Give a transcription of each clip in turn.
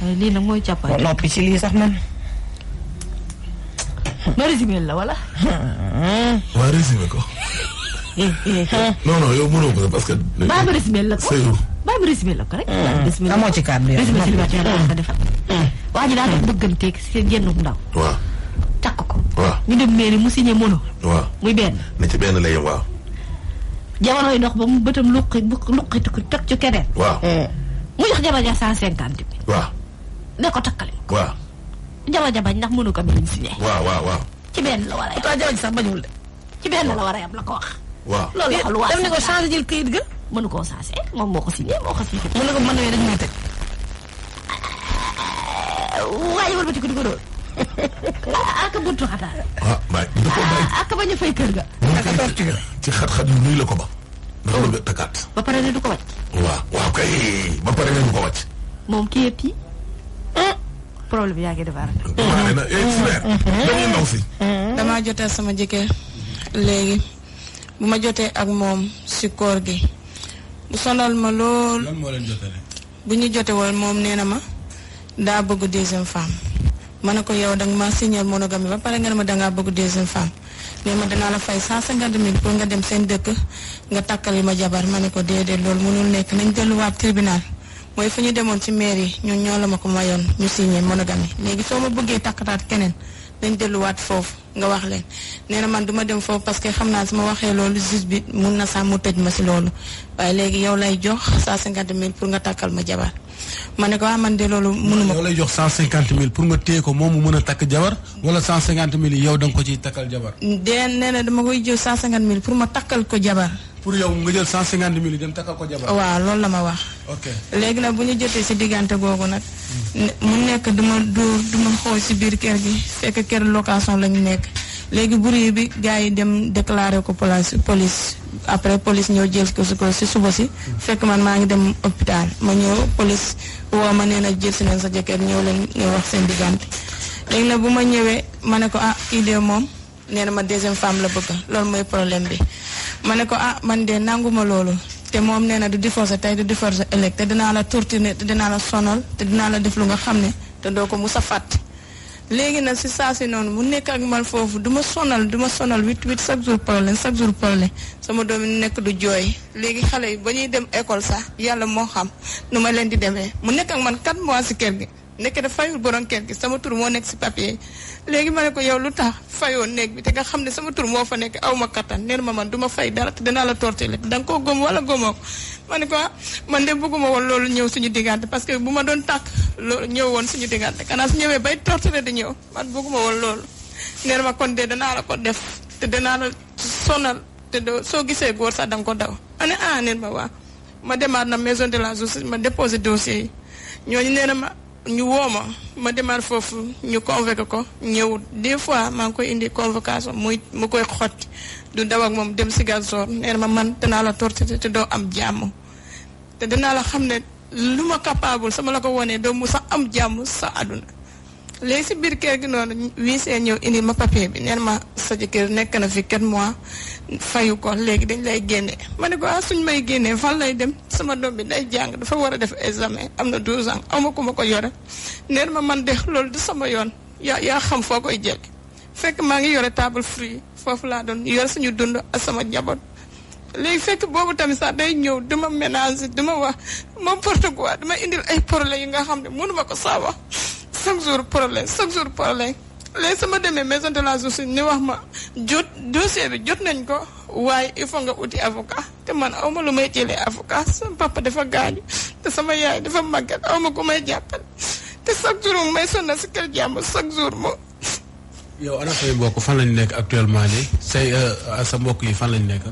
lii nag mooy càppaat. noppi ci lii sax man. ma résumé la wala. waa résumé ko. non yow mënoo ko parce que. baa ma résumé la ko. baa ma résumé la ko rek. amoo ci kàddu yi résumé célibataire la ko defal. waa ji daa doon bëgganteeg seen jenn ndaw. waaw. takk ko. waaw ñu dem mairie mu signé mono. waaw muy benn. ne ci benn la yem waaw. jamonoy ndox ba mu bëtam luqiti ko teg ci keneen. waaw. mu jox jabar ja 150 bi. waaw. ne ko takkale. waaw. jabar ja bañ ndax mënu ko bañ signé. waaw. ci benn la war a yem. pourtant jabar ji sax bañul de. ci benn la war a yem la ko wax. waaw loolu la lu dem ni ko changé jël këyit ga. mënu koo changé moom moo ko signé moo ko signé. mu ne ko mën na dañ may tëj. waaye wëlbati ko di ko doon. ak buntu xataar. bàyyi da koo bàyyi. ak bañ a fay kër ga. ci xat-xat yu nuy la ko ba. dafa bëgg a takkaat. ba pare ne du ko wàcc. waaw kay ba pare ne du ko wàcc. moom kii yëpp yi. problème yaa ngi defar. waaw na dañuy ndaw si. damaa jotee sama jëkkër léegi bu ma jotee ak moom si koor gi bu sonal ma lool. lan moo leen jotee. bu ñu jotee woon moom nee na ma daa bëgg deuxième femme ma ne ko yow danga ma signé monogamie ba pare nga ne ma dangaa bëgg deuxième femme nee ma danaa la fay 150 000 pour nga dem seen dëkk nga takkali ma jabar ma ne ko déedéet loolu mënul nekk nañ delluwaat tribunal mooy fu ñu demoon ci mairie ñun ñoo la ma ko mayoon ñu signé monogamie léegi soo ma bëggee takkataat keneen dañ delluwaat foofu nga wax leen nee na man duma dem foofu parce que xam naa su ma waxee loolu juge bi mun na sax mu tëj ma si loolu waaye léegi yow lay jox 150 000 pour nga takkal ma jabar ma ne ko man de loolu mënuma ko. yow lay jox 150 000 pour nga téye ko moom mu mën a takk jabar wala 150 000 yow da nga ko ciy takkal jabar. nee na dama koy jël 150 000 pour ma takkal ko jabar. pour yow nga jël 150 000 dem takkal ko jabar. waaw loolu la ma wax. ok léegi nag bu ñu jotee si diggante googu nag. mu nekk duma xool si biir kër gi fekk kër location lañu nekk léegi bruit bi gars yi dem déclaré ko police après police ñëw jël ko si suba si. fekk man maa ngi dem hôpital ma ñëw police woo ma nee na jël si nañ sa jëkkër ñëw leen nga wax seen diggante léegi nag bu ma ñëwee ma ne ko kii de moom nee na ma deuxième femme la bëgg loolu mooy problème bi. ma ne ko man de nanguma loolu te moom nee na du divorcer tey du divorcer ëllëg te dinaa la torturer te dinaa la sonal te dinaa la def lu nga xam ne te doo ko mus a fàtte léegi nag si saa si noonu mu nekk ak man foofu du ma sonal 8 chaque jour problème sama doom yi nekk du jooy léegi xale yi ba ñuy dem école sax yàlla moo xam nu ma leen di demee mu nekk ak man 4 mois si kër gi nekk da fayul borom kër gi sama tur moo nekk si papier léegi ma ne ko yow lu tax fayoo néeg bi te nga xam ne sama tur moo fa nekk aw ma kattan nee ma man du ma fay dara te dinaa la tortiller da nga koo gëm wala gëmoo ko ma ne ko man de bëgguma woon loolu ñëw suñu diggante parce que bu ma doon tàkk loolu ñëw woon suñu diggante kanaa su ñëwee bay tortiller di ñëw man bëgguma woon loolu nee ma kon de danaa la ko def te danaa la sonal te soo gisee góor sax da nga ko daw ma ne nee ma waaw ma demaat na maison de la justice ma déposé dossier yi ñooñu nee na ma ñu woo ma demaat foofu ñu convoqué ko ñëwut des fois maa ngi koy indi convocation mu koy xotti du daw ak moom dem si Ziguinchor nee na ma man danaa la torturer te doo am jàmm te danaa la xam ne lu ma capable sama la ko wonee doo mu sax am jàmm sa àdduna léegi si biir kër gi noonu huissier ñëw indi ma papier bi nee na ma sa jëkkër nekk na fi 4 mois fayu ko léegi dañ lay génne ma ne ko suñ may génnee fan lay dem sama doom bi day jàng dafa war a def examen am na 12 ans aw ma ku ma ko yore nee na ma man de loolu du sama yoon yaa xam foo koy jël fekk maa ngi yore table fruit foofu laa doon yore suñu dund ak sama njaboot léegi fekk boobu tamit sax day ñëw dama ménager dama wax n'importe quoi dama indil ay problème yi nga xam ne mënuma ko saa wax chaque jour problème léegi sama demee maison de la justice ni wax ma dossier bi jot nañ ko waaye il faut nga uti avocat te man awma lu may jëlee avocat sama papa dafa gaañu te sama yaay dafa màggat awma ku may jàppal te chaque jour mu may sonna si kër jàmm chaque jour moom. yow ana say mbokk fan lañ nekk actuellement nii sa mbokk yi fan lañ nekk.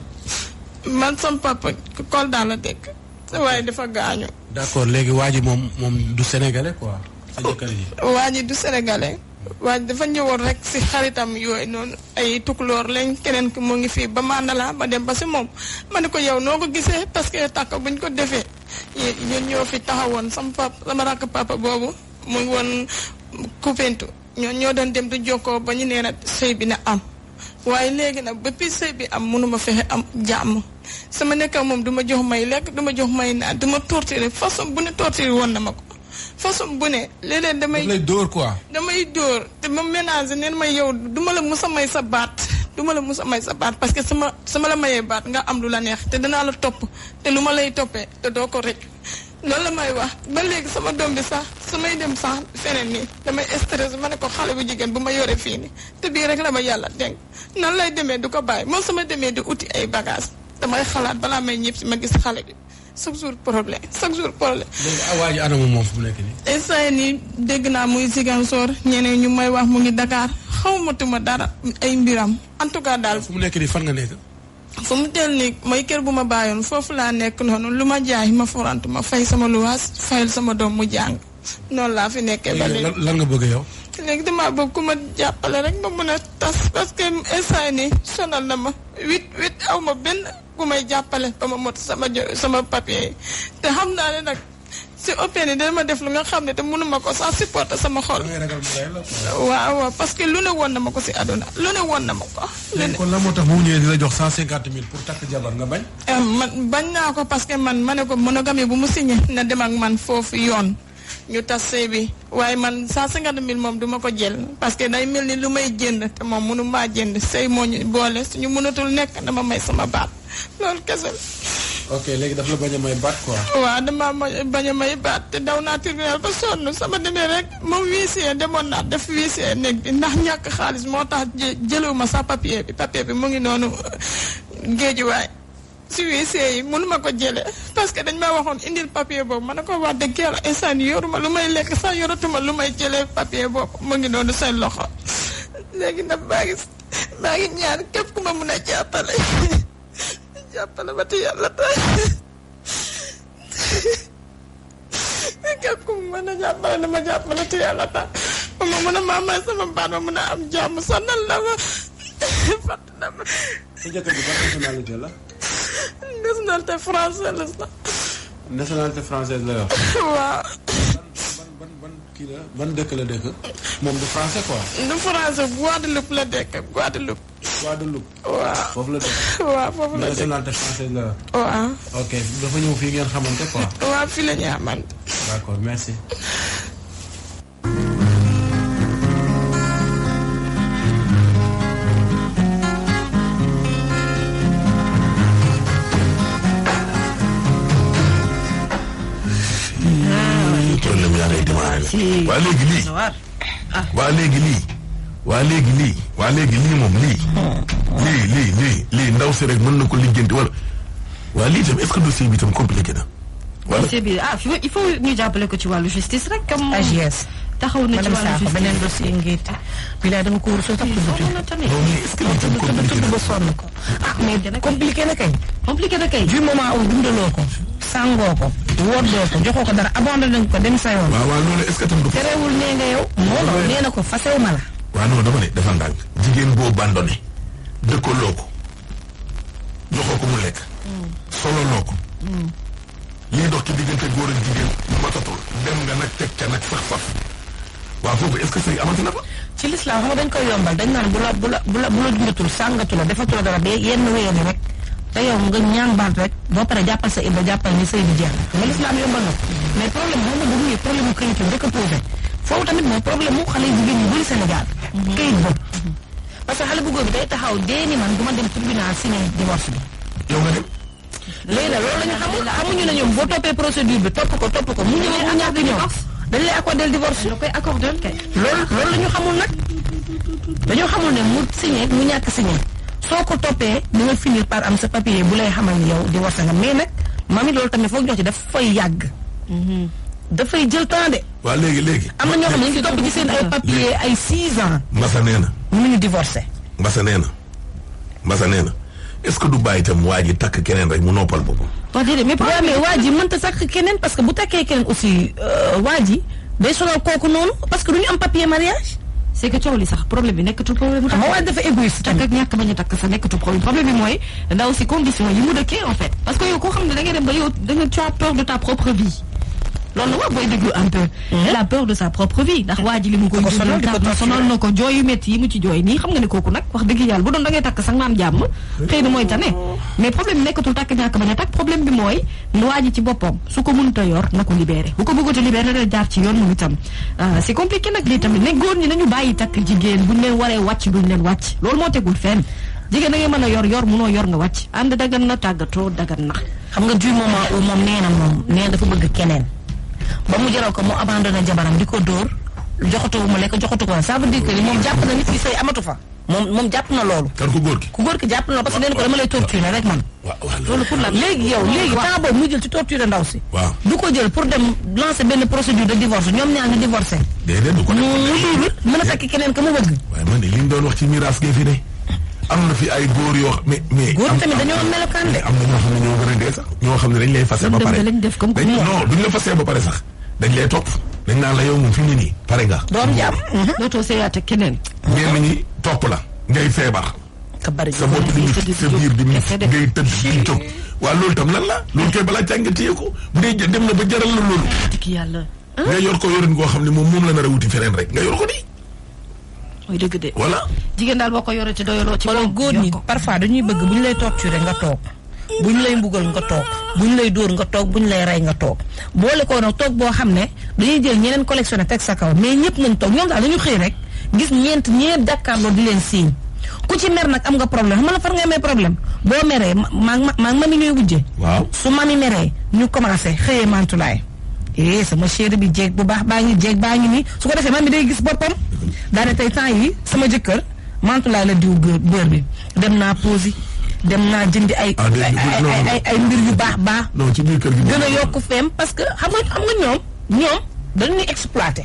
man sama papa Kolda la dëkk waaye dafa gaañu. d'accord léegi waa ji moom du sénégalais quoi sa jëkkër ji. waa ji du sénégalais. waaye dafa ñëwoon rek si xaritam yooyu noonu ay tukulóor lañ keneen ki mu ngi fii ba Mandala ba dem ba si moom ma ne ko yow noo ko gisee parce que takk buñ ko defee ñun ñoo fi taxawoon sama rakk papa boobu mu ngi woon Koupentou ñoo doon dem di jokkoo ba ñu nee na sëy bi na am waaye léegi nag depuis sëy bi am mënuma fexe am jàmm sama nekk moom du ma jox may lekk du ma jox may naan du ma torturer façon bu ne torturer woon na ma ko façon bu ne léeg-léeg daf lay dóor quoi. damay dóor te ma ménage neen may yow duma la musa may sa baat parce que sama la mayee baat nga am lu la neex te danaa la topp te lu ma lay toppee te doo ko rek loolu la may wax ba léegi sama doom bi sax su may dem sax feneen nii damay stress ma ne ko xale bu jigéen bu ma yore fii nii te bii rek la ma yàlla dénk nan lay demee du ko bàyyi moom sama demee di uti ay bagage damay xalaat balaa may ñëpp si ma gis xale bi chaque jour problème. léegi waa ji anamu moom fu mu nekk nii. instant nii dégg naa muy Ziguinchor ñeneen ñu may wax mu ngi Dakar xawmatuma dara ay mbiram en tout cas daal. fu mu nekk nii fan nga nekk. fu mu teel nii mooy kër bu ma bàyyoon foofu laa nekk noonu lu ma jaay ma forantu ma fay sama luwaas fayal sama doom mu jàng noonu laa fi nekkee. ba léegi lan nga bëgg yow. léegi damaa bëgg ku ma jàppale rek ma mën a tas parce que instant nii sonal na ma huit aw ma benn ku may jàppale ba ma mot sama papier yi te xam naa ne nag si OPN yi dama def lu nga xam ne te mënuma ko sax supporter sama xol. waaw parce que lu ne woon na ma ko si àdduna lu ne woon na ma ko. kon lan moo tax bu ñëwee di la jox 150 000 pour takk jabar nga bañ. man bañ naa ko parce que man ma ne ko monogamie bu mu signé na dem ak man foofu yoon. ñu tas sëy bi waaye man 150 000 moom duma ko jël parce que day mel ni lu may jënd te moom mënu maa jënd sëy moo ñu boole suñu mënatul nekk dama may sama baat loolu kese la. ok léegi daf la bañ a may baat quoi. waaw dama bañ a may baat te daw naa tribunal ba sonn sama demee rek moom huissier demoon naa def huissier néeg bi ndax ñàkk xaalis moo tax jëluma sax papier bi mu ngi noonu géejuwaay. si huissier yi mënuma ko jëlee parce que dañ ma waxoon indil papier boobu ma ne ko wax dëgg yàlla instant yoruma lu may lekk sax yoratuma lu may jëlee papier boobu mu ngi noonu seen loxo léegi nag maa ngi ñaan képp ku ma mun a jàppale ba te yàlla tax képp ku ma mën a jàppale na ma jàppale te yàlla tax ba ma mun a maamay sama baat ma mun a am jàmm sonal la ma fàtt na ma. sa jëkkër bi ban nationalité la. nationalité française la sax. nationalité française la yor. waaw. ban kii la ban dëkk la dëkk. moom du français quoi. du français Guadeloupe la dëkk Guadeloupe. waaw. foofu la dëkk. waaw foofu la dëkk nationalité française la yor. waaw. ok dafa ñëw fii ngeen xamante quoi. waaw fii la ñu xamante. d'accord merci. problème yaa ngay démarré waa léegi lii waa léegi lii moom lii ndaw si rek mën na ko lijjanti wala waa lii tam est-ce que dossier bi tam compliqué na wala dossier bi il faut ñu jàppale ko ci wàllu justice rek comme AJS taxaw na ci wàllu justice beneen dossier ngiit bilaay dama ko wóor soo tax tudd ba sonn ko mais compliqué na kay du moment où dundaloo ko sàngoo ko woddoo ko joxoo ko dara abandonné nañ ko dem sa yoon. waaw loolu est-ce que tam du terewul nee nga yow. non nee na ko fasew ma la. waaw non dama ne dafa ndànk jigéen boo abandonné dëkkaloo ko joxoo ko mu lekk. sololoo ko. lii dox ci diggante góor ak jigéen matatul dem nga nag teg ca nag sax faf waaw foofu est-ce que sëy amati na fa. ci lislaam xam nga dañ koy yombal dañ naan bu la dundatul sàngatu la defatu la dara ba yenn wéyani rek. te yow nga ñaan baat rek boo paree jàppal sa idda jàppal ni sëy bi jeex na mais l'islam yombal na ko mais problème moom bu muy problème mu këyit yi rek a posé foofu tamit mooy problème mu xale jigéen ñu bëri Sénégal këyit ba parce que xale bu góor bi day taxaw dee ni man du ma dem tribunal signé divorce bi yow nga dem léegi nag loolu la ñu xamuñu ne ñoom boo toppee procédure bi topp ko mu ñëw mu ñàkk ñëw dañ lay accordé divorce da koy accordé kay loolu la ñu xamul nag dañoo xamul ne mu signé mu ñàkk signé soo ko toppee di nga finir par am sa papier bu lay xamal ni yow divorce nga mais nag mami loolu tamit foog jox ci daf fay yàgg. dafay jël temps de. waaw léegi. am na ñoo xam ne ñu ngi topp ci seen ay papier ay 6 ans. Massa nee na. mënuñu divorcé. Massa nee na est-ce que du bàyyi itam waa ji takk keneen rek mu noppal boppam. waaw déedéet mais waa ji mënta takk keneen parce que bu takkee keneen aussi waa ji day sonal kooku noonu parce que du ñu am papier mariage. c'est que coow li sax problème bi nekkatul problème mu. xam nga waa dafa égoïste takk ak ñàkk bañ a takk sax nekkatul problème bi mooy ndaw si condition yi mu dëkkee en fait. parce que yow koo xam ne da ngay dem ba yow da nga tu as peur de ta propre vie loolu la wax booy déglu un peu. elle a peur de sa propre vie ndax waa ji li mu koy dundal sonal na ko jooy yu métti yi mu ci jooy nii xam nga ne kooku nag wax dëgg yàlla bu doon da ngay takk sax naan jàmm xëy na mooy tane mais problème bi nekkatul takk ñàkk bañ a takk problème bi mooy waa ji ci boppam su ko mënut a yor na ko libéré bu ko bëggoon a libéré na jaar ci yoon moom itam c'est compliqué nag lii tamit ne góor ñi nañu bàyyi takk jigéen buñ leen waree wàcc duñ leen wàcc loolu moo tegul fenn jigéen da ngay mën a yor munoo yor nga wàcc ànd dagan na tàggatoo dagan na xam nga du moment où moom nee dafa bëgg keneen ba mu jaral ko mu abandonné jabaram di ko dóor joxatu mu lekk joxatu ko ça veut dire que moom jàpp na nit ki sëy amatu fa moom jàpp na loolu. kan ku góor ki jàpp na parce que nee na ko dama lay torturer rek man. loolu pour la léegi temps boobu mu jël ci torturer ndaw si. waaw du ko jël pour dem lancer benn procédure de divorce ñoom ñaar ñu divorcé. déedéet du ko def mu mën a takk keneen ka mu bëgg. waaye man de li ñu doon wax ci miraas gi fi ne am na fi ay góor yoo mais góor tamit dañoo am melokaan de. am na ñoo xam ne ñoo gën a dee sax ñoo xam ne dañ lay fase ba pare lañ def comme non duñ la fase ba pare sax dañ lay topp dañ naan la yow moom fi mu ne nii pare nga. doom jàmm. dootoo seeyaate keneen. ñenn ñi topp la ngay feebar. ka bari sa bopp di mit sa biir di mit ngay tëdd di jóg. waaw loolu tam lan la loolu kay balaa càng téye ko bu dee dem na ba jaral la loolu. dëgg yàlla. nga yor ko yorin koo xam ne moom la nar a wuti feneen rek nga yor ko di. mooy dëgg de. voilà. jigéen daal boo ko yoree ci doyaloo ci. wala góor ñi parfois dañuy bëgg bu ñu lay torturer nga toog bu ñu lay mbugal nga toog bu ñu lay dóor nga toog bu ñu lay rey nga toog boole ko nag toog boo xam ne dañuy jël ñeneen collectionné teg sa kaw mais ñëpp nañ toog ñoom daal dañu xëy rek gis ñeent jàkkaarloo di leen siiñ ku ci mer nag am nga problème xam nga far nga amee problème boo meree maa mami ñooy wujje. waaw su mami meree ñu commencé xëyee mantulaay. sama chéri bi jeeg bu baax baa ngi nii su ko defee mami day gis boppam daane tey temps yi sama jëkkër mantulaay la diw beurre bi dem naa posi dem naa jëndi ay mbir yu baax. non ci biir kër gi gën a yokk feem parce que xam nga ñoom dañu ñuy exploité.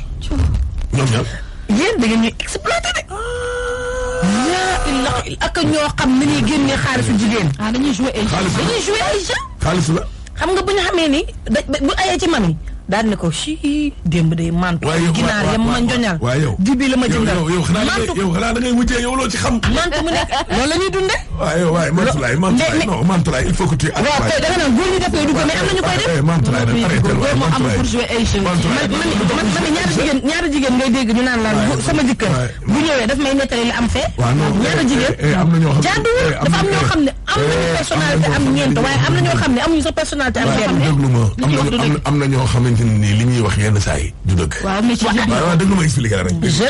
ñoom ñoom. yéen da ngeen ñuy exploité de. ak ñoo xam ni ñuy génnee xaalisu jigéen. dañuy joué ay jeu. xaalis la. xam nga bu ñu xamee ni bu ayee ci mami daal ne ko si démb day mantu. ginaar yam ma njoñal. dibi la ma jëndal. yow xanaa da ngay wujjee yow loo ci xam. mantu mu nekk loolu la ñuy dundee. waaye mantulaay il faut que tu. waaw kay da nga naan góor ñi def koy dugg mais am na ñu koy def. mantulaay nag arrêté góor moo am pour jouer ay jeux. man ñaari jigéen ngay dégg ñu naan laan sama jëkkër bu ñëwee daf may nettali la am fee. ñaari jigéen jaaduwul dafa am ñoo xam ne am nañu personnalité am ñeent waaye am na ñoo xam ne amuñu sa personnalité am benn. am na ñoo xamante ni li ñuy wax yenn saa yi du dëgg. waaw mais ci waaw dëgg ma expliqué la rek. gis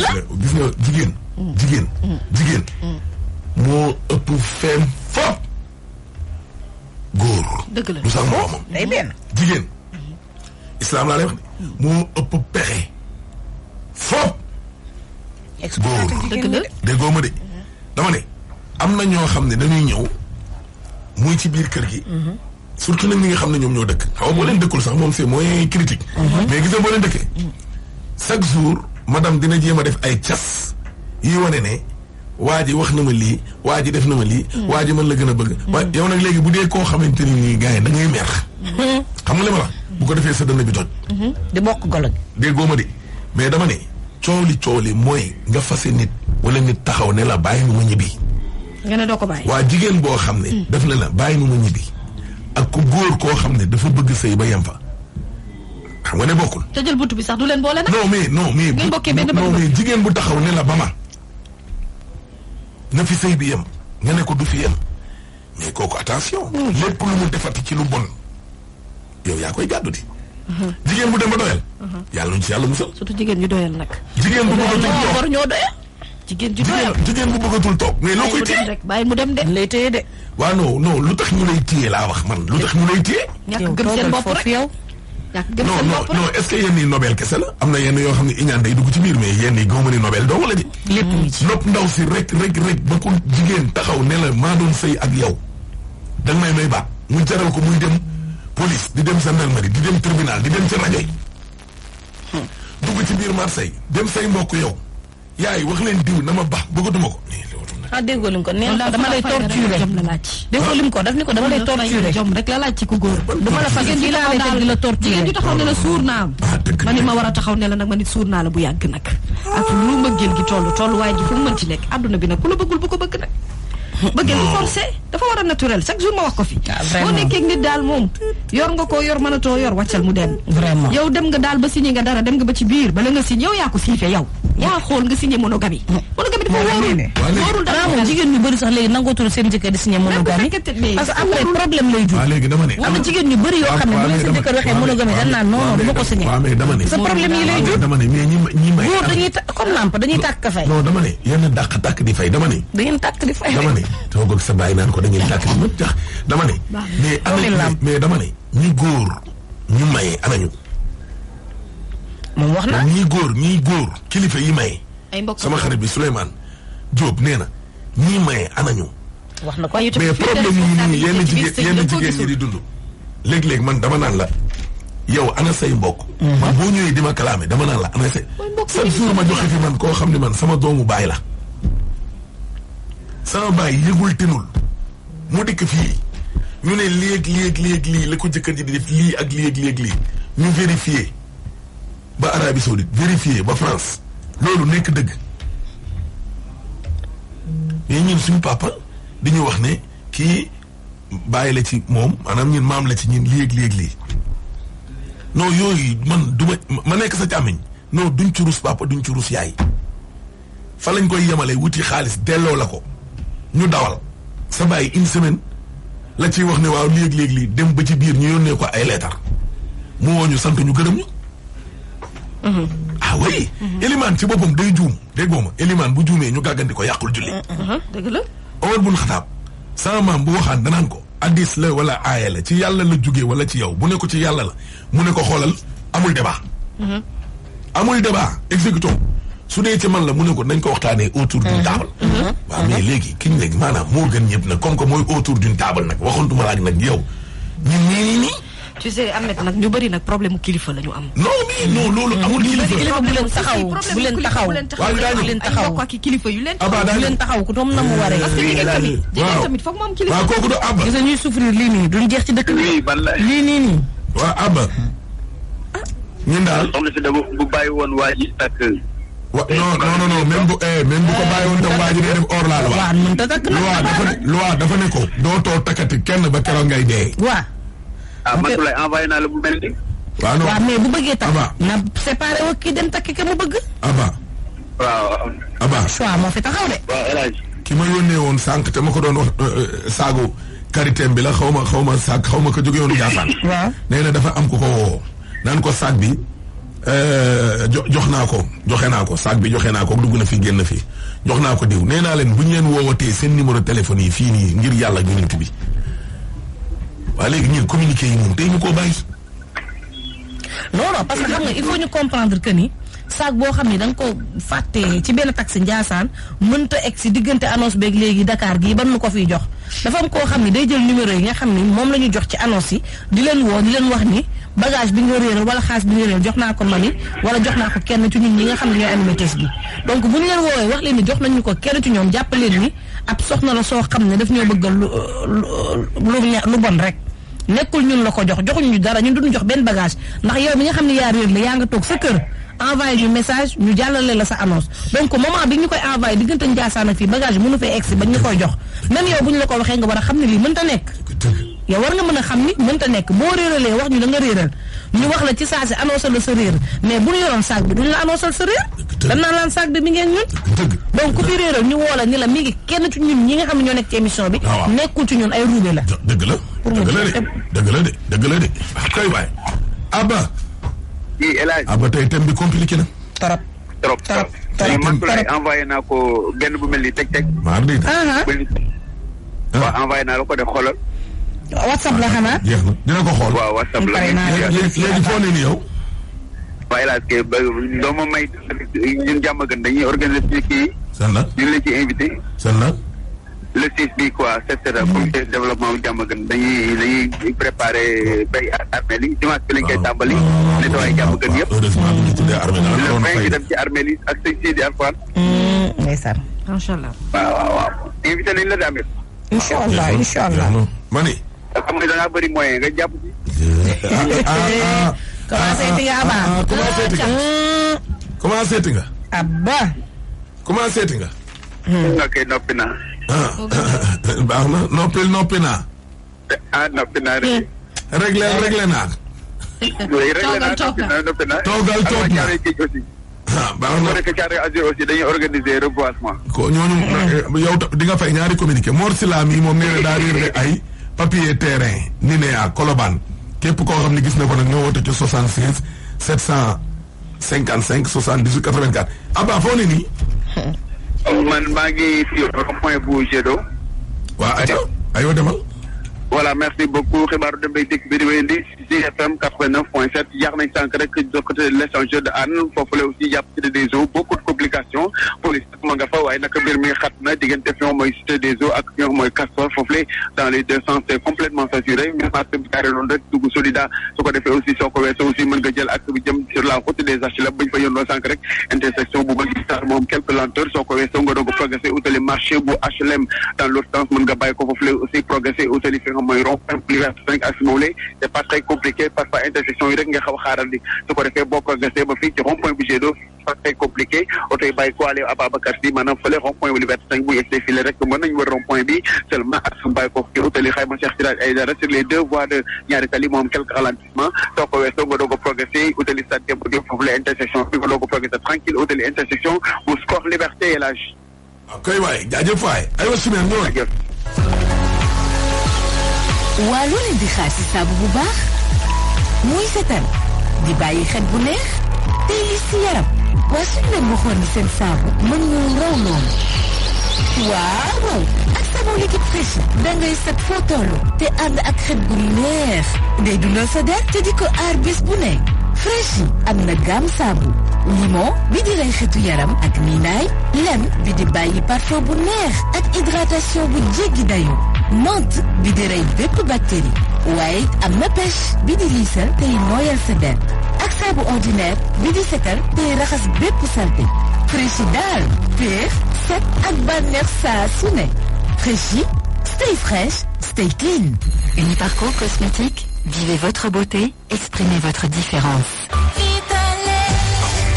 nga jigéen moo ëpp feem fop góor. dëgg la du sax moomam. day benn jigéen. islam laa lay wax de moo ëpp pexe fop góor. dëgg la déggoo ma de dama ne am na ñoo xam ne dañuy ñëw muy ci biir kër gi. surtout nag ñi nga xam ne ñoom ñoo dëkk xaw ma boo leen dëkkul sax moom c'est mooy critique. mais gis nga boo leen dëkkee. chaque jour madame dina jéem a def ay cas yi wane ne waa ji wax na ma lii waa ji def na ma lii. waa ji mën la gën a bëgg. waaye yow nag léegi bu dee koo xamante ni nii gars yi da ngay mer. xam nga li ma la bu ko defee sa dënn bi toj. di bokk golo gi. déggoo ma de mais dama ne coow li mooy nga fase nit wala nit taxaw ne la bàyyi ma ñibbi. nga ne doo ko bàyyi. waa jigéen boo xam ne. def na la bàyyi ma ñibbi. ak ku góor koo xam ne dafa bëgg sëy ba yem fa xam nga ne bokkul. te jël buntu bi sax du leen boole nag. non mais ngeen bokkee benn non mais jigéen bu taxaw ne la ba ma na fi sëy bi yem nga ne ko du fi yem mais kooku attention. lépp lu mu defati ci lu bon yow yaa koy gàddu di. jigéen bu dem ba doyal. yàlla nañu ci yàlla musal. surtout jigéen ñu doyal nag. jigéen bu bëggatul toog war ñoo doyal. jigéen bu bëggatul toog mais loo koy téye bàyyi mu dem de. lay téye de. waaw non lu tax ñu lay téye laa wax man lu tax ñu lay téye. ñàkk gëm seen bopp rek yow. ñàkk gëm seen bopp rek non est-ce que yenn yi nobel kese la am na yenn yoo xam ne iñaan day dugg ci biir mais yenn yi gaw ma ni nobel doo wala ji. lépp ngi ci nopp ndaw si rek ba ku jigéen taxaw ne la maa doon sëy ak yow da nga may baat mu jaral ko muy dem police di dem gendarmerie di dem tribunal di dem ci rajo yi. dugg ci biir Marseille dem say mbokk yow yaay wax leen diw na ma baax bëggatuma ko. déggoo lim ko neen dama lay torturer déggoo lim ko daf ni ko dama lay torturer jom rek la laaj ci ku góor. dama la fas yéene laa lay teg di la torturer. jigéen ñu taxaw ne la suur naa am. man ni ma war a taxaw ne la nag man nit suur naa la bu yàgg nag. ak lu mbëggeel gi toll waaye ji fu mu mënti nekk adduna bi nag ku la bëggul bu ko bëgg nag. bëggee lu forcé dafa war a naturel chaque jour ma wax ko fi. boo nekkee nit daal moom yor nga koo yor mënatoo yor wàccal mu dem. vraiment yow dem nga daal ba signé nga dara dem nga ba ci biir bala nga signé yow yaa ko siifee yow. yaa xool nga signé monogamie. monogamie dafa wóorul dara moom jigéen ñu bëri sax léegi nangootul seen jëkkër di signé monogamie parce que après problème lay jur. waaw léegi dama ne. am na jigéen ñu bëri yoo xam ne bu leen seen jëkkër waxee monogamie dañ naan non du ma ko signé. waaw mais dama ne. sa problème yi lay jur. dama ne mais ñi may. góor dañuy comme lamp dañuy tàkk ka fay. non dama ne yenn tàkk di fay dama ne. da ngeen tàkk di fay. dama ne toog ak sa bàyyi naan ko da ngeen tàkk di mën tax dama ne. mais dama ne ñi góor ñu maye anañu. moom wax na ñi góor kilifa yi maye. sama xarit bi Souleymane Diop nee na ñii maye anañu. wax na ko mais problème yi nii yenn jigéen ñi di dund. léeg-léeg man dama naan la yow ana say mbokk. man boo ñëwee di ma kalaame dama naan la ana say. chaque jour ma joxe fi man koo xam ne man sama doomu baay la. sama baay yëgul tenul mu dikk fii ñu ne léeg lii la ko jëkkër ji di def lii ak léeg lii ñu vérifié ba Arabie Saoudite vérifié ba France. loolu nekk dëgg mais ñun suñu papa di ñu wax ne kii bàyyi la ci moom maanaam ñun maam la ci ñun lii non yooyu man du ma nekk sa càmmiñ non duñ ci rus papa duñ ci rus yaay fa lañ koy yemale wuti xaalis delloo la ko ñu dawal sa bàyyi une semaine la ciy wax ne waaw lii dem ba ci biir ñu yónnee ko ay leetar mu woo ñu sant ñu gërëm ñu. ah oui. Elimaan ci boppam day juum déggoo ma Elimaan bu juumee ñu gàggandi ko yàqul julli. dëgg la. Omar bun Xataab sama maam bu waxaan danaan ko addis la wala aaya la ci yàlla la jógee wala ci yow bu ne ko ci yàlla la mu ne ko xoolal amul débat. amul débat exécution su dee ci man la mu ne ko nañ ko waxtaanee autour d'une table. waaw mais léegi ki ñu nekk maanaam moo gën ñëpp nag comme que mooy autour d'une table nag waxantuma la ak nag yow ñun nii. tu sais Ahmed nag ñu bëri nag problème mu kilifa la ñu am. non loolu amul kilifa. bu leen taxaw bu leen taxaw. waaw daañu leen taxaw ay kilifa yu leen. bu leen taxaw ku toom na mu waree. parce que jigéen tamit foog mu am kilifa. waaw kooku du Abba. gis nga ñuy souffrir lii nii duñ jeex ci dëkk bi. lii nii. waaw Abba. ñun daal. soxna si dama bu bàyyi woon waa ji ak. non même bu ko bàyyi woon tam waa ji day def hors la loi. waaw mënut a takk nag. loi dafa ne ko dootoo takkati kenn ba keroog ngay dee. waaw. Matulaay envoyé naa la bu mel ni. waaw mais bu bëggee takk. na séparé wu kii dem takki ka mu bëgg. Aba. choix moo fi taxaw de. waaw El Hadj. ki ma yónnee woon sànq te ma ko doon wax saagu karitem bi la xaw ma ko jóge woon Ndiassane. waaw nee na dafa am ku ko woo naan ko saag bi joxe naa ko saag bi joxe naa ko dugg na fi génn fi jox naa ko diw nee naa leen bu ñu leen woowatee seen numéro téléphone yi fii nii ngir yàlla yonent bi. waaye léegi ñun communiqué yi moom tey ñu koo bàyyi. non parce que xam nga il faut ñu comprendre que ni saag boo xam ni da nga ko fàtte ci benn taxi Ndiassane mënta egg si diggante annonce beeg léegi Dakar gii ban nu ko fiy jox dafa am koo xam ni day jël numéro yi nga xam ni moom la ñu jox ci annonce yi di leen woo di leen wax ni bagage bi nga réeral wala xaalis bi nga réeral jox naa ko mami wala jox naa ko kenn ci ñun ñi nga xam ne ñooy animé test bi donc bu ñu leen woowee wax leen ni jox nañu ko kenn ci ñoom jàpp leen ni ab soxna la soo xam ne daf ñoo bëggal lu bon rek. nekkul ñun la ko joxuñu dara ñun duñu jox benn bagage ndax yow mi nga xam ne yaa réer la yaa nga toog sa kër envoyé ñu message ñu jàllale la sa annonce donc moment bi ñu koy envoyé diggante Ndiassane ak fii bagage mënu fee egsi ba ñu koy jox même yow bu ñu la ko waxee nga war a xam ne lii mënta nekk yow war nga mën a xam ni mënta nekk boo réeralee wax ñu da nga réeral ñu wax la ci saa si annoncé la sa réer mais bu ñu yoroon sac bi duñu la annoncé sa réer dan naan laan sac bi mi ngeen ñun donc ku fi réeral ñu woo la ni la mi ngi kenn ci ñun ñi nga xam ne ñoo nekk ci émission bi nekkul ci ñun ay ruube la dëgg la dëgg la de kay waay Abba Abba tey thème bi compliqué na trop Matulaay envoyé naa ko benn bu mel ni teg maar di waaw envoyé naa la ko def xoolal WhatsApp la xanaa jeex na dina ko xool waaw WhatsApp la léegi foo ne ni yow waaye laaj ke doo ma may ñun jàmm gën dañuy organiser ci kii san la ñu la ci invité san la le 6 bi quoi c'est ça comité de développement bu jàmm gën dañuy préparé bay armée li dimanche bi lañ koy tàmbali nettoyé jàmm gën yëpp heureusement bu ñu tuddee armée la le fin gi dem ci armée li ak sëñ Sidi Alfane ndeysaan macha allah waaw invité nañ la de amee incha allah ma ni xam nga da ngaa bëri moyen nga jàpp ci commencé ti nga Abba commencé ti nga Abba commencé ti nga ok noppi naa baax na noppi naa. noppi naa de. réglé naa. oui réglé naa noppi naa. toogal toog na baax na rek Thiaroye Azur aussi dañuy organiser reboisement. ko ñooñu yow di nga fay ñaari communiqué Mor Sila mi moom nee na daa réer ay papier terrain Ninea Colobane képp koo xam ne gis na ko nag ñoo woote ci 76 755 78 84 Abba foo ne nii. man maa ngi fi rond-point bu Gédo. waa aywa demal. voilà merci beaucoup xibaaru dem bay dikk bi di wéyandi GFM 89.7 yàq nañ sànq rek de côté de l'échangeur de Hann foofu la aussi jàpp cité des eaux beaucoup de complications police ma nga fa waaye naka mbir mi xat na diggante fi nga mooy cité des eaux ak fi nga mooy Castor foofu la dans les deux sens c'est complètement saturé même marché bi carré noonu rek dugg Solida su ko defee aussi soo ko weesoo aussi mën nga jël ak bi jëm sur la route des HLM bañ fa yónnoo sànq rek intersection bu Guy Star moom quelques lenteurs soo ko weesoo nga doog a progresser utali marché bu HLM dans l'autre sens mën nga bàyyi ko foofu la aussi progresser utali fi mooy rond-point Liberté 5 ak Simolé c'est pas très compliqué parfois intersection yi rek nga xaw a xaaral di su ko defee boo progressé ba fii ci rond-point bu Gédo pas très compliqué oto yi bàyyi ko ale Ababacar Sy maanaam fële rond-point bu Liberté 5 bu yegsee file rek mën nañu wër rond-point bi seulement ak su bàyyi ko ci utali Xayma Cheikh Siraj Aïdara sur les deux voies de ñaari tali moom quelques ralentissements soo ko weesoo nga doog a progressé utali stade Demba Diop foofu la intersection bi nga doog a progressé tranquille utali intersection bu Score Liberté et l'âge. ok waay jaajëf waay aywa Chimère ñëw. waa loo leen di xaar si saabu bu baax muy setal di bàyyi xet bu neex tey li si yaram waa suñu leen waxoon ni seen saabu mën nga raw noonu waaw ak savon liquide fraîche dangay set foo toll te ànd ak xet bu neex day dundal sa der te di ko aar bés bu ne fraîche am na gamme saabu limon bi di rey xetu yaram ak niinaay lem bi di bàyyi parfum bu neex ak hydratation bu jéggi dayo menthe bi di rey bépp bactérie waaye am na pêche bi di liisal tey nooyal sa der ak saabu ordinaire bi di setal tey raxas bépp salte Fraichi daal péex set ak bànneex saa su ne Fraichi stay fresh stay clean. Uniparco Cosmétique, vivez votre beauté, exprimez votre différence.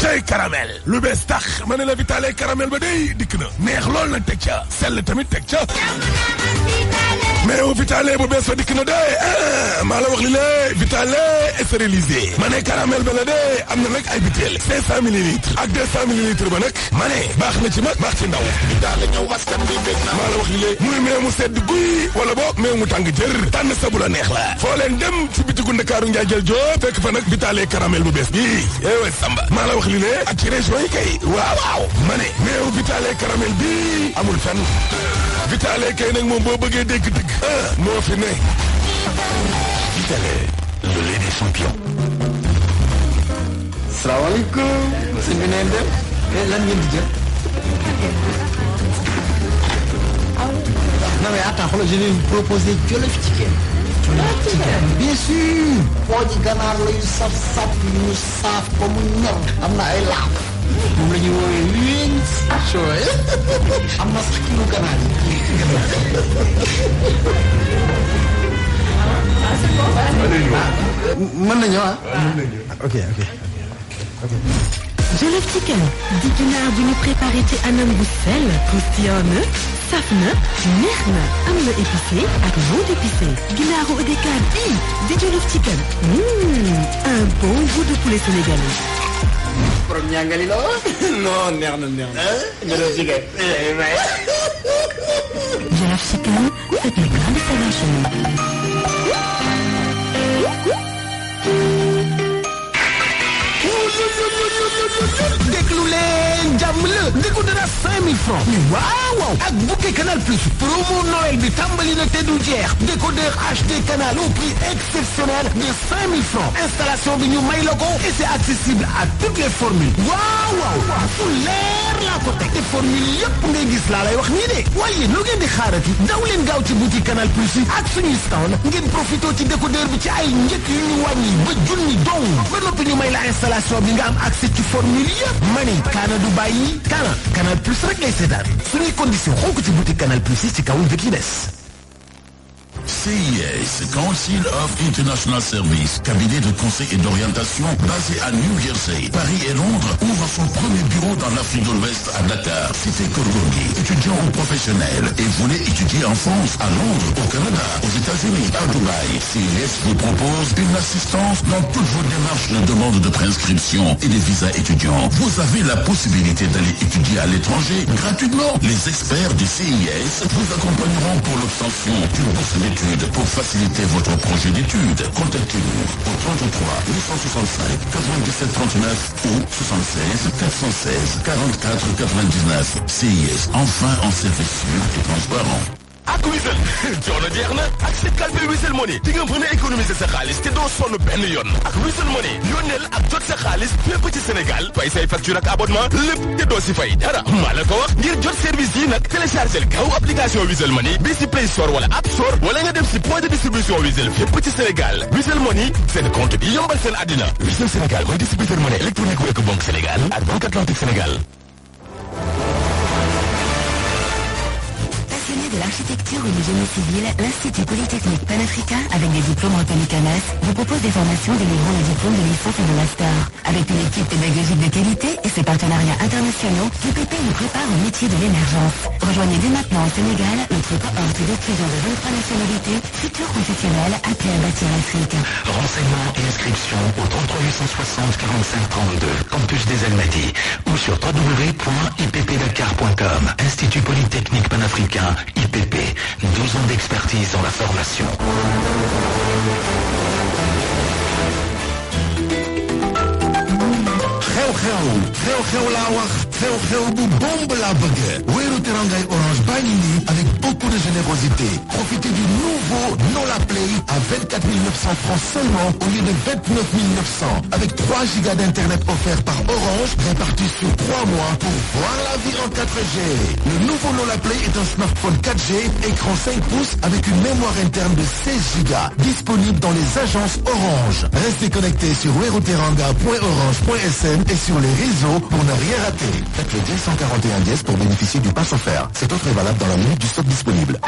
tey caramel lu bees tax ma ne la Vitale caramel ba day dikk na neex lool nag teg ca sell tamit teg ca mais au Vitale bu bees fa dikk na de maa la wax li lée Vitale stérilisé ma ne caramel ba la de am na nag ay butéel 500 millilitres ak 200 millilitres ba nag ma ne baax na ci mag baax ci ndaw Vitale ñëw askan bi bég na maa la wax li lée muy meew mu sedd guy wala boog meew mu tàng jër tànn sa bu la neex la foo leen dem ci bitigu Ndakaaru njaay jël joo fekk fa nag Vitale caramel bu bees bi Samba maa la wax li lée ak ci région yi kay waaw ma ne meew Vitale caramel bi amul fenn Vitale kay nag moom boo bëggee dégg dëgg moo fi ne Vitale le lait des champions. salaamaaleykum. sëñ bi neen dem. lan ngeen di jël. non mais attends xoolal je vais vous proposer Jollof Chicken. Jollof Chicken bien sûr. pooji ganaar la yu saf yu saaf ba mu ñor. am na ay laaf. moom la ñuy woowee wings. am na sax kilo ganaar yi. mën nañu ah. ok. Jollof Chicken di ginaar bu ñu préparé ci anam bu sell croustillant na saf na neex na am na épicé ak non épicé ginaaru EDK bii di Jollof Chicken un bon goût de poulet sénégalais. borom ñàngali la non neex na. Jollof Chicken. Jollof Chicken faites les grandes salades. déglu leen jàmm la déglu dara 5000 francs waaw ak bouquet Canal Plus promo Noël bi tàmbali na te du jeex décodeur HD Canal au prix exceptionnel de 5000 francs installation bi ñu may la ko et c'est accessible à toutes les formules waaw fu leer laa ko teg te formule yëpp ngay gis laa lay wax nii de waaye lu ngeen di xaarati daw leen gaaw ci boutique Canal Plus yi ak suñuy stand ngeen profité ci décodeur bi ci ay njëkk yu ñu wàññi ba junni dong ba noppi ñu may la installation bi nga am accès ci formule yëpp mani kaana du bàyyi Canal Plus rek ngay seetaan suñuy condition xool ko ci boutique Canal Plus yi ci kaw njëkk yi des CIS, Council of International Service, cabinet de conseil et d'orientation basé à New Jersey, Paris et Londres, ouvre son premier bureau dans l'Afrique de l'Ouest à Dakar, cité Korgongi. Étudiant ou professionnel et voulez étudier en France, à Londres, au Canada, aux États-Unis, à Dubaï, CIS vous propose une assistance dans toutes vos démarches de demande de préinscription et des visas étudiants. Vous avez la possibilité d'aller étudier à l'étranger gratuitement. Les experts du CIS vous accompagneront pour l'obtention d'une bourse d'études pour faciliter votre projet d'études. Contactez-nous au 33 865 97 39 ou 76 416 44 99. CIS, enfin en service sûr et transparent. ak Wizall coono jeex na ak sa calpe Wizall Money di nga mën a économiser sa xaalis te doo sonn benn yoon ak Wizall Money yónneel ak jot sa xaalis fépp ci Sénégal fay say facture ak abonnement lépp te doo si fay dara maa la ko wax ngir jot service yi nag téléchargel gaaw application Wizall Money bi si Play Store wala App Store wala nga dem si point de distribution Wizall fépp ci Sénégal Wizall Money seen compte bi yombal seen àddina Wizall Sénégal mooy distributeur monnaie électronique bu Ecobank Sénégal ak Banque Atlantique Sénégal. De l'architecture ou du génie civil, l'Institut Polytechnique Panafricain, avec des diplômes reconnus CAMES, vous propose des formations délivrant le diplôme de licence et de master. Avec une équipe pédagogique de qualité et ses partenariats internationaux, l'UPP nous prépare au métier de l'émergence. Rejoignez dès maintenant au Sénégal notre cohorte d'étudiants de 23 nationalités, futurs professionnels appelés à bâtir l'Afrique. Renseignements et inscriptions au 33 860 45 32, campus des Almadies, ou sur www.ippdakar.com. Institut Polytechnique Panafricain, IPP, 12 ans d'expertise dans la formation. xew laa wax xew bu bomb laa bëgg weeru terangay Orange baa ngi nii avec beaucoup de générosité. Profitez du nouveau Nola Play à 24 900 francs seulement au lieu de 29 900 avec 3 gigas d'internet offerts par Orange répartis sur 3 mois pour voir la vie en 4G. Le nouveau Nola Play est un smartphone 4G, écran 5 pouces avec une mémoire interne de 16 gigas disponible dans les agences Orange. Restez connectés sur weroteranga.orange.sn et sur les réseaux pour ne rien rater. Faites le 141 pour bénéficier du pass offert. Cet offre est valable dans la minute du stock disponible.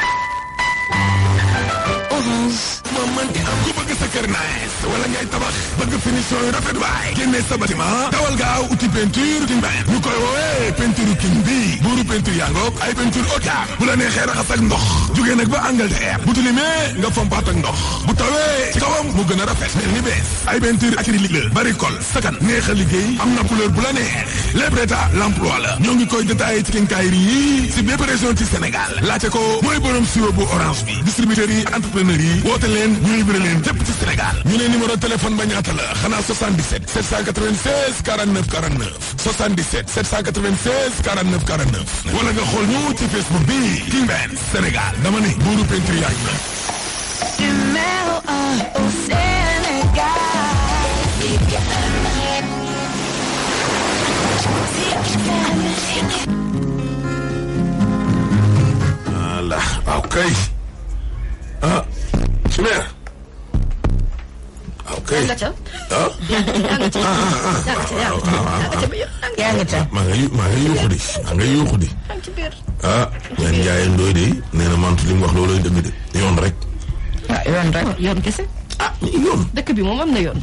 Orange. man di am ku bëgg sa kër nice wala ngay tabax bëgg finition yu rafet waay génne sa bâtiment dawal gaaw uti peinture King Ben ñu koy woowee peinture King bi buuru peinture yaa ngoog ay peinture haute gamme bu la neexee raxas ak ndox jógee nag ba Angleterre bu tilimee nga fombaat ak ndox bu tawee ci kawam mu gën a rafet mel ni bees ay peinture acrylique la bari kol sakan neex a liggéey am na couleur bu la neex les prêts à l'emploi la ñoo ngi koy détaillé ci quincaillerie yi si bépp région ci Sénégal laajte ko mooy borom siwo bu Orange bi distributeurs yi entrepreneurs yi woote leen ñu livré leen fépp ci Sénégal ñu ne numéro téléphone ba ñaata la xanaa 77 796 49 49 77 796 49 49 wala nga xool ñu ci Facebook bi King Ben Sénégal dama ne buuru peinture yaa ngi la. Numéro 1 au Sénégal. Voilà, ok. Ah, super. Ok. yaa nga ca. Ah. yaa nga ca. maa ngi yuuxu di. ah. ñaan Ndiaye Ndoye de nee na mantu li mu wax loolooy dëgg de yoon rek. ah yoon rek. yoon kese. ah yoon. dëkk bi moom am na yoon.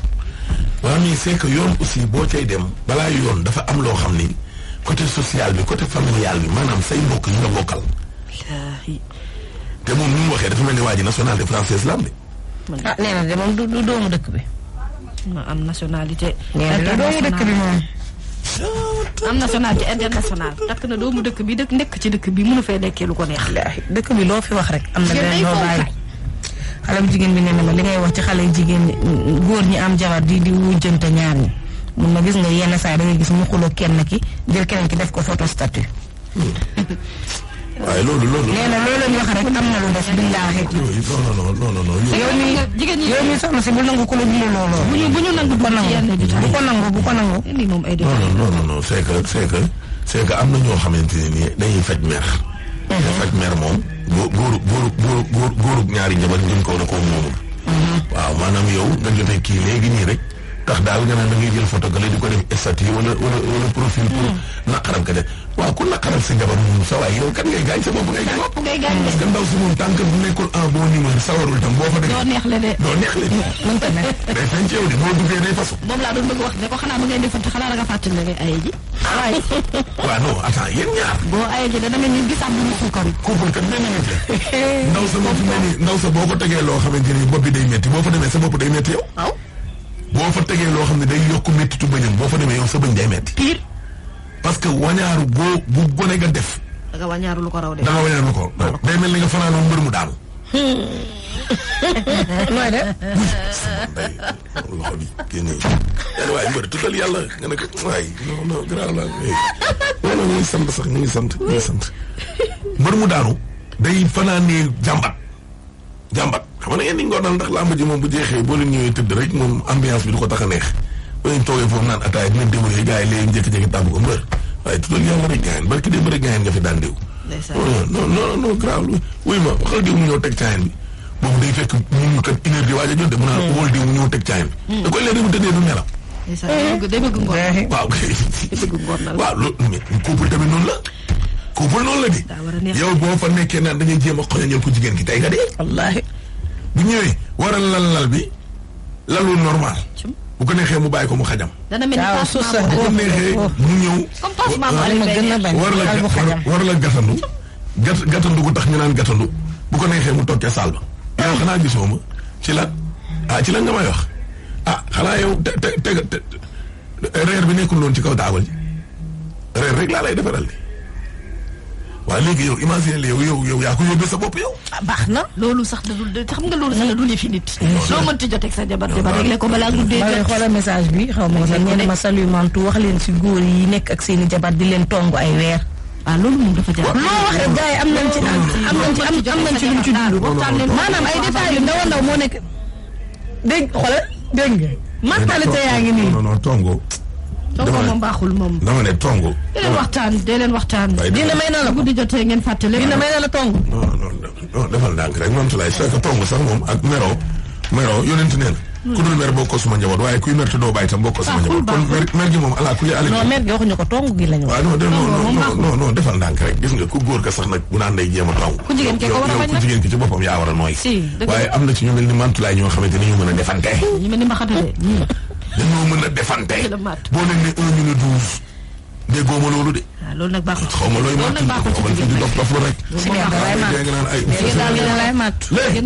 waaw mais c'est que yoon aussi boo cay dem balaa yoon dafa am loo xam ni côté social bi côté familial bi maanaam say mbokk yi nga bokkal. te moom ni mu waxee dafa mel ni waa ji nationalité française la am de. ah nee na de moom du doomu dëkk bi. ma am nationalité. nee na doomu dëkk bi moom. am nationalité internationale takk na doomu dëkk bi nekk ci dëkk bi mënu fee nekkee lu ko neex. dëkk bi loo fi wax rek. am na benn loo bàyyi. xale bu jigéen bi nee na ma li ngay wax ci xale jigéen ñi góor ñi am jabar di wujjante ñaar ñi mun na gis nga yenn saa da ngay gis mu xuloo kenn ki jël keneen ki def ko photo statut. waaye loolu. nee na loolu lañ wax rek am na lu des billaahi. non. yow mi soxna si bu nangu ko la dund looloo. bu ñu nangu bu ko nangu. bu ko nangu. indi moom ay détails. non c'est que am na ñoo xamante ne nii dañuy faj mer. faj mer moom. góorub ñaari njabar ngeen ko na koo moomul. waaw maanaam yow nga jotee kii léegi nii rek tax daal nga naan da ngay jël photo gale di ko def statut wala profil pour naqaral ka de waaw ku naqaral sa jabar moom sa waay yow kat ngay gaañ sa bopp ngay gaañ parce que ndaw si moom tant que bu nekkul en bon humeur sawarul tam boo fa demee doo neex le de mënta ne day feeñ ci yow de boo duggee day fasu moom laa doon bëgg wax ne ko xanaa ba ngay defante xanaa da nga fàttali ne aye ji waaye waaw non attends yéen ñaar boo aye ji dana mel ni gisaat bu ñu suukar couple kat benn nit la ndaw sa moo fi mel ni ndaw sa boo ko tegee loo xamante ni bopp bi day métti boo fa demee sa bopp day métti yow waaw boo fa tegee loo xam ne day yokk méttitu bëñam boo fa demee yow sa bëñ day métti pire parce que wañaaru bu gone nga def da nga wañaaru lu ko raw de da nga wañaaru lu ko day mel ni nga fanaanoo mbër mu daanu nooy de loxo bi génne waaye mbër tuddal yàlla nga ne ko waay non grave la non ñu ngi sant sax ñu ngi sant mbër mu daanu day fanaanee jàmbat xam nga ngeen di ngoonal ndax làmb ji moom bu jeexee boo leen ñëwee tëdd rek moom ambiance bi du ko tax a neex ba leen toogee foofu naan ataaya dina déwéyee gars yi léegi jékki-jékki tàbb ko mbër waaye tuddal yàlla rek gaayen barki dee rek gaayen nga fi daan déw non grave wuy ma waxal diw mu ñëw teg caayen bi boobu day fekk ñun kat une heure di waaj a jot de mu naan wóol diw mu ñëw teg caayen bi da koy leer mu tëddee du nelaw day bëgg ngoon waaw waaw loolu couple tamit noonu la couple noonu la di yow boo fa nekkee naan dañuy jéem a xoñañal ko jigéen ki tey nga dee wallaahi bu ñëwee war a lal bi lalu normal bu ko neexee mu bàyyi ko mu xajam dana mel ni passement bu ko neexee mu ñëw comme passement war la gatandu gatandu gu tax ñu naan gatandu bu ko neexee mu toog ca saal ba yow xanaa gisoo ma ci la ci la nga may wax xanaa yow te reer bi nekkul noonu ci kaw taabal ji reer rek laa lay defaral di waaw léegi yow imagine yow yaa ko yóbbee sa bopp yow. baax na. loolu sax da dul xam nga loolu sax da dul yëfi nit. soo mënti joteeg sa jabar réglé ko balaa guddee jot. xoolal message bi xaw ma sax ñenn ma salut mantu wax leen si góor yi nekk ak seen i jabar di leen tongu ay weer. loolu moom dafa jaar. loo waxee gars yi am nañ ci luñ ci dund. maanaam ay détails yu ndaw a ndaw moo nekk. dégg nga. mentalité yaa ngi nii. non tongo. tongo moom baaxul moom. dama ne tongo. dee leen waxtaan. dina may na la guddi jotee ngeen fàttali. dina may na la tongo. non defal ndànk rek moom tulaay c'est que tongo sax moom ak mero yonent nee na. ku dul mer boo ko suma njaboot waaye kuy mer te doo bàyyi tam boo ko suma njaboot. kon mer gi moom ala kulli non mer gi waxuñu ko tongo gi lañu wax. waaw non defal ndànk rek gis nga ku góor ka sax nag bu naan day jéem a tongo. ku jigéen ki ko war a bañ ku jigéen ki ci boppam yaa war a nooy. waaye am na ci ñu mel ni mantulaay ñoo xamante ni ñu mën a defante. ñu mel ni mbaxate de. dañoo mën a defante. boo leen ne 1 minute 12. déggoo ma loolu de. waaw loolu nag baaxul ci xaw ma looy màtt xaw ma fi di dof la rek. si ngeen dalay màtt. léegi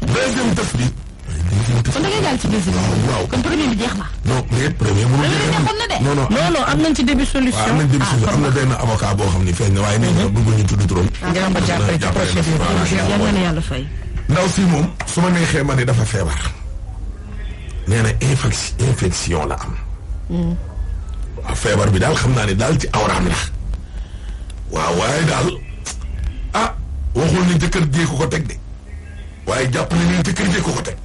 deuxième test bi. kon da ngay jàll ci deuxième. waaw kon premier bi jeex na. non mais premier mënul jeex na de. non am nañ ci début solution. am nañ début solution am na benn avocat boo xam ni feeñ na waaye nee na bëgg ñu tudd turam. dina ko jàppale ci procédure. yal na yàlla fay. ndaw si moom su ma neexee ma ne dafa feebar. nee na infection la am. waaw feebar bi daal xam naa ne daal ci awraam la. waaw waaye daal waxul ni jëkkër jee ko teg de. waaye jàpp nañu ne jëkkër jee ko teg.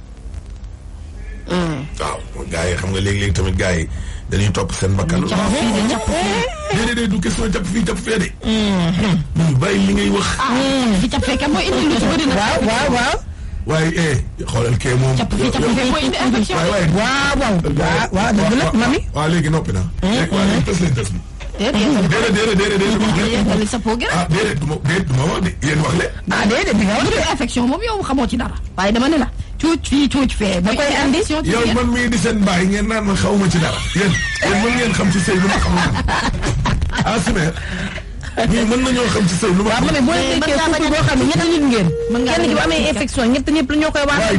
waaw gars yi xam nga léegi-léegi tamit gars yi dañuy topp seen bakkan. déedéet du question jàpp fii jàpp fee de. ñu bàyyi li ngay wax. fi jàpp fee kam mooy indi lu ci bëri na. waaw. waaye xoolal kee moom. jàpp fii mooy indi infection. waaw dëgg la mami. waaw léegi noppi na. waaw léegi tës lañ tës bi. déedéet sa po gën. déedéet du ma wax de yéen wax leen. déedéet di nga wax de. infection moom yow xamoo ci dara. waaye dama ne la. cuuc fii cuuc fee. da koy andi yow man mii di seen mbaay ngeen naan ma xaw ma ci dara. yéen mën ngeen xam ci sëy lu ma xamul. Simer. ñii mën nañoo xam ci sëy lu ma xamul. waaw ma ne boo leen nekkee couple boo xam ne ñetti nit ngeen. kenn ki bu amee infection ñett ñëpp ñoo koy wax. waaye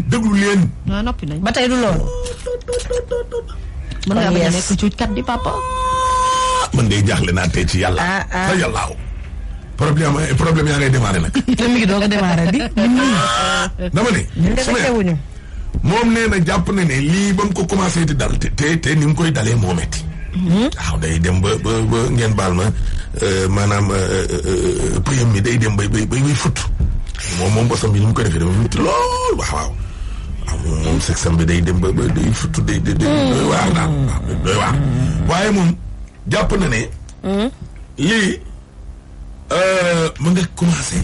déglu leen. waaw noppi nañ. ba tey du loolu. mën ngaa bañ a nekk cuuckat di papa. man de jaaxle naa tey ci yàlla. sa yàllaaw. problème yaa ngay démarré nag. te mi ngi doog a démarré di. dama ne. moom nee na jàpp na ne lii ba mu ko commencé di dal te ni mu koy dalee moo metti. waaw day dem ba ngeen baal ma maanaam pëyam mi day dem bay futt. moom bosam bi ni mu koy defee dafa futt lool waaw. moom sexam bi day dem ba day futt day doy waar daal waaw doy waar. waaye moom jàpp na ne. lii. ma nga commencé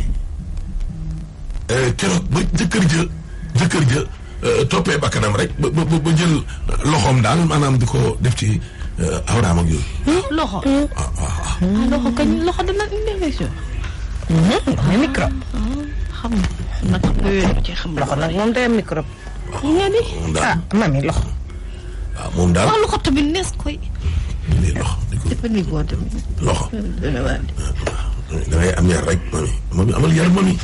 keroog ba jëkkër ja toppee bakkanam rek ba jël loxoom daal maanaam di ko def ci awraam ak yooyu. loxo. loxo kañ loxo dana indi infection. mais microbe. xam nga nag yooyu ci xam loxo nag moom day am microbe. nga ni mami loxo. waaw moom daal wax loxo tamit nees koy. nii loxo di ko jëfandikoo tamit. loxo. da ngay am yar rek mami amal yar mami.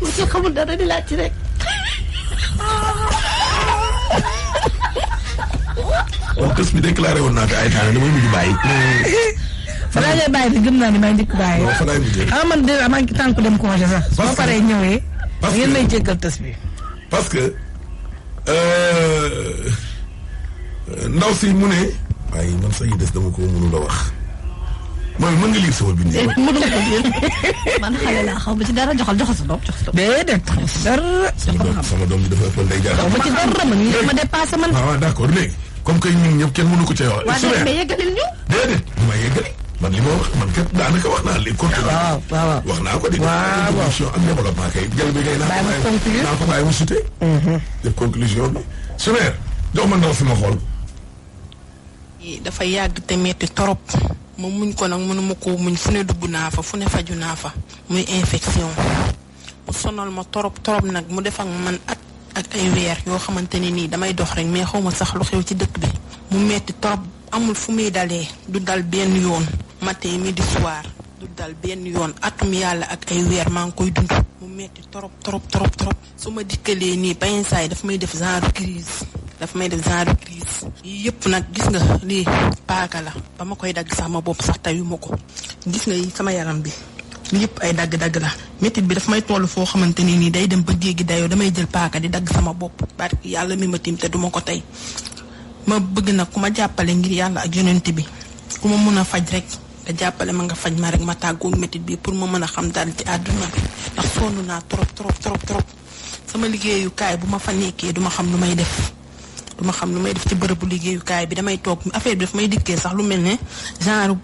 monsieur xamul dara di laaj ci rek. waaw kës bi déclaré woon naa ko ay temps damay mujj bàyyi. falaa ngay bàyyi gëm naa ni may njëkk bàyyi. waaw fa laay mujjee. man de maa ngi tànk dem congé sax. su ma paree ñëwee. parce que ngeen may jéggal tës bi. parce que ndaw si mu ne. waaye man sax yi des dama ko mënul a wax. mooy mën nga lire sama bind. mënuma ko lire man xale laa xaw ma ci dara joxal sa doom jox sa doom. déedéet dara. sama doom bi dafa ëppal day jaar. xaw ma ci dara man nii ma dépassé man. waaw d'accord léegi comme que ñun ñëpp kenn mënu ko cee wax. waaw mais yeggalil ñu. déedéet du ma yeggali man li ma wax man kat daanaka wax naa li contenu. waaw wax naa ko di. waaw contribution ak développement kay jël bi kay naa ko bàyyi mu sute. def conclusion bi. Soumer jox ma ndaw fi ma xool. dafa yàgg te metti torop ma muñ ko nag mënuma ko muñ fu ne dugg naa fa fu ne faju naa fa muy infection mu sonal ma torop nag mu def ak man at ak ay weer yoo xamante ne nii damay dox rek mais xaw ma sax lu xew ci dëkk bi mu metti torop amul fu muy dalee du dal benn yoon matin midi soir du dal benn yoon atum yàlla ak ay weer maa ngi koy dund mu metti torop su ma dikkalee nii bayen saay daf may def genre crise yii yëpp nag gis nga lii paaka la ba ma koy dagg sax ma bopp sax tayu ma ko gis nga yi sama yaram bi yëpp ay dagg-dagg la métit bi daf may toll foo xamante ni nii day dem ba jéggi dayoo damay jël paaka di dagg sama bopp barki yàlla mi ma tiim te duma ko tey ma bëgg nag ku ma jàppale ngir yàlla ak yonent bi ku ma mun a faj rek nga jàppale ma nga faj ma rek ma tàggoog métit bi pour ma mën a xam daal ci àdduna bi ndax sonn naa trop sama liggéeyukaay bu ma fa nekkee duma xam lu may def ci bërëbu liggéeyukaay bi damay toog affaire bi daf may dikkee sax lu mel ne genre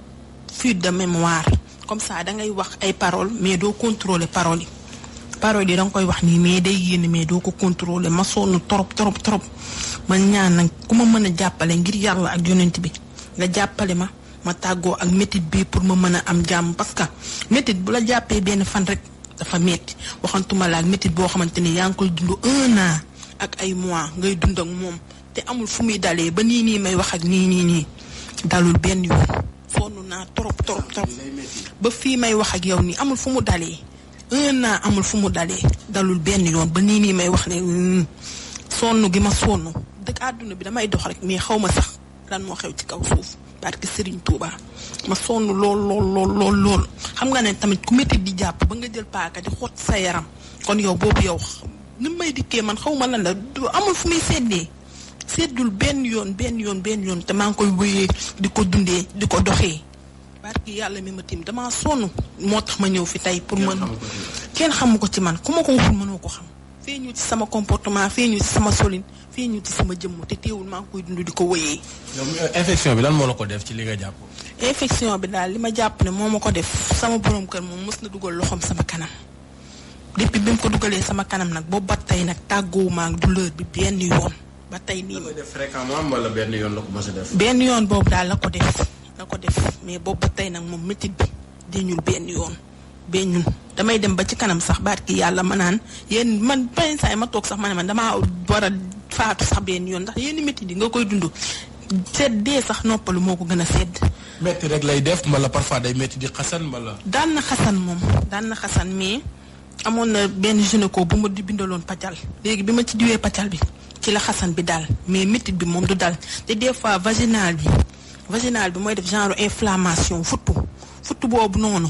fuite de mémoire comme ça dangay wax ay paroles mais doo contrôler paroles yi danga koy wax nii mais day yéene mais doo ko contrôler ma sonn trop ma ñaan nag ku ma mën a jàppale ngir yàlla ak yonent bi nga jàppale ma tàggoo ak métit bi pour ma mën a am jàmm parce que métit bu la jàppee benn fan rek dafa metti waxantuma la ak métit boo xamante ni yaa ngi koy dund 1 an ak ay mois ngay dund ak moom te amul fu muy dalee ba nii may wax ak nii dalul benn yoon sonn naa trop ba fii may wax ak yow nii amul fu mu dalee 1 an amul fu mu dalee dalul benn yoon ba nii may wax ne sonn gi ma sonn dëkk àdduna bi damay dox rek mais xaw ma sax lan moo xew ci kaw suuf barke Serigne Touba ma sonn lool xam nga ne tamit ku métti di jàpp ba nga jël paaka di xot sa yaram kon yow boobu yow ni may dikkee man xaw ma lan la amul fu muy seddul benn yoon te maa ngi koy wéyee di ko dundee di ko doxee barki yàlla mi ma tiim damaa sonn moo tax ma ñëw fi tey pour mën kenn xamu ko ci man ku ma ko waxul mënoo ko xam feeñu ci sama comportement feeñu ci sama solin feeñu ci sama jëmm te teewul maa ngi koy dund di ko wéyee. infection bi lan moo la ko def ci li nga jàpp. infection bi daal li ma jàpp ne moo ma ko def sama borom kër moom mës na dugal loxoom sama kanam depuis bi mu ko dugalee sama kanam nag boobu ba tey nag tàggoowuma ak douleur bi benn yoon. ba tey nii la ko def fréquemment wala benn yoon la ko mos a def. benn yoon boobu daal la ko def mais boobu ba tey nag moom métit bi deñul benn yoon beñul damay dem ba ci kanam sax baat ki yàlla ma naan yéen man benn saa yi ma toog sax ma ne man damaa war a faatu sax benn yoon ndax yéen métit yi nga koy dund seddee sax noppalu moo ko gën a sedd. métti rek lay def mbala parfois day métti di xasan mbala. daan na xasan mais amoon na benn gynéco bu ma di bindaloon pàccal léegi bi ma ci diwee pàccal bi. ci la xasan bi daal mais métit bi moom du dal te des fois vaginal bi mooy def genre inflammation futtu boobu noonu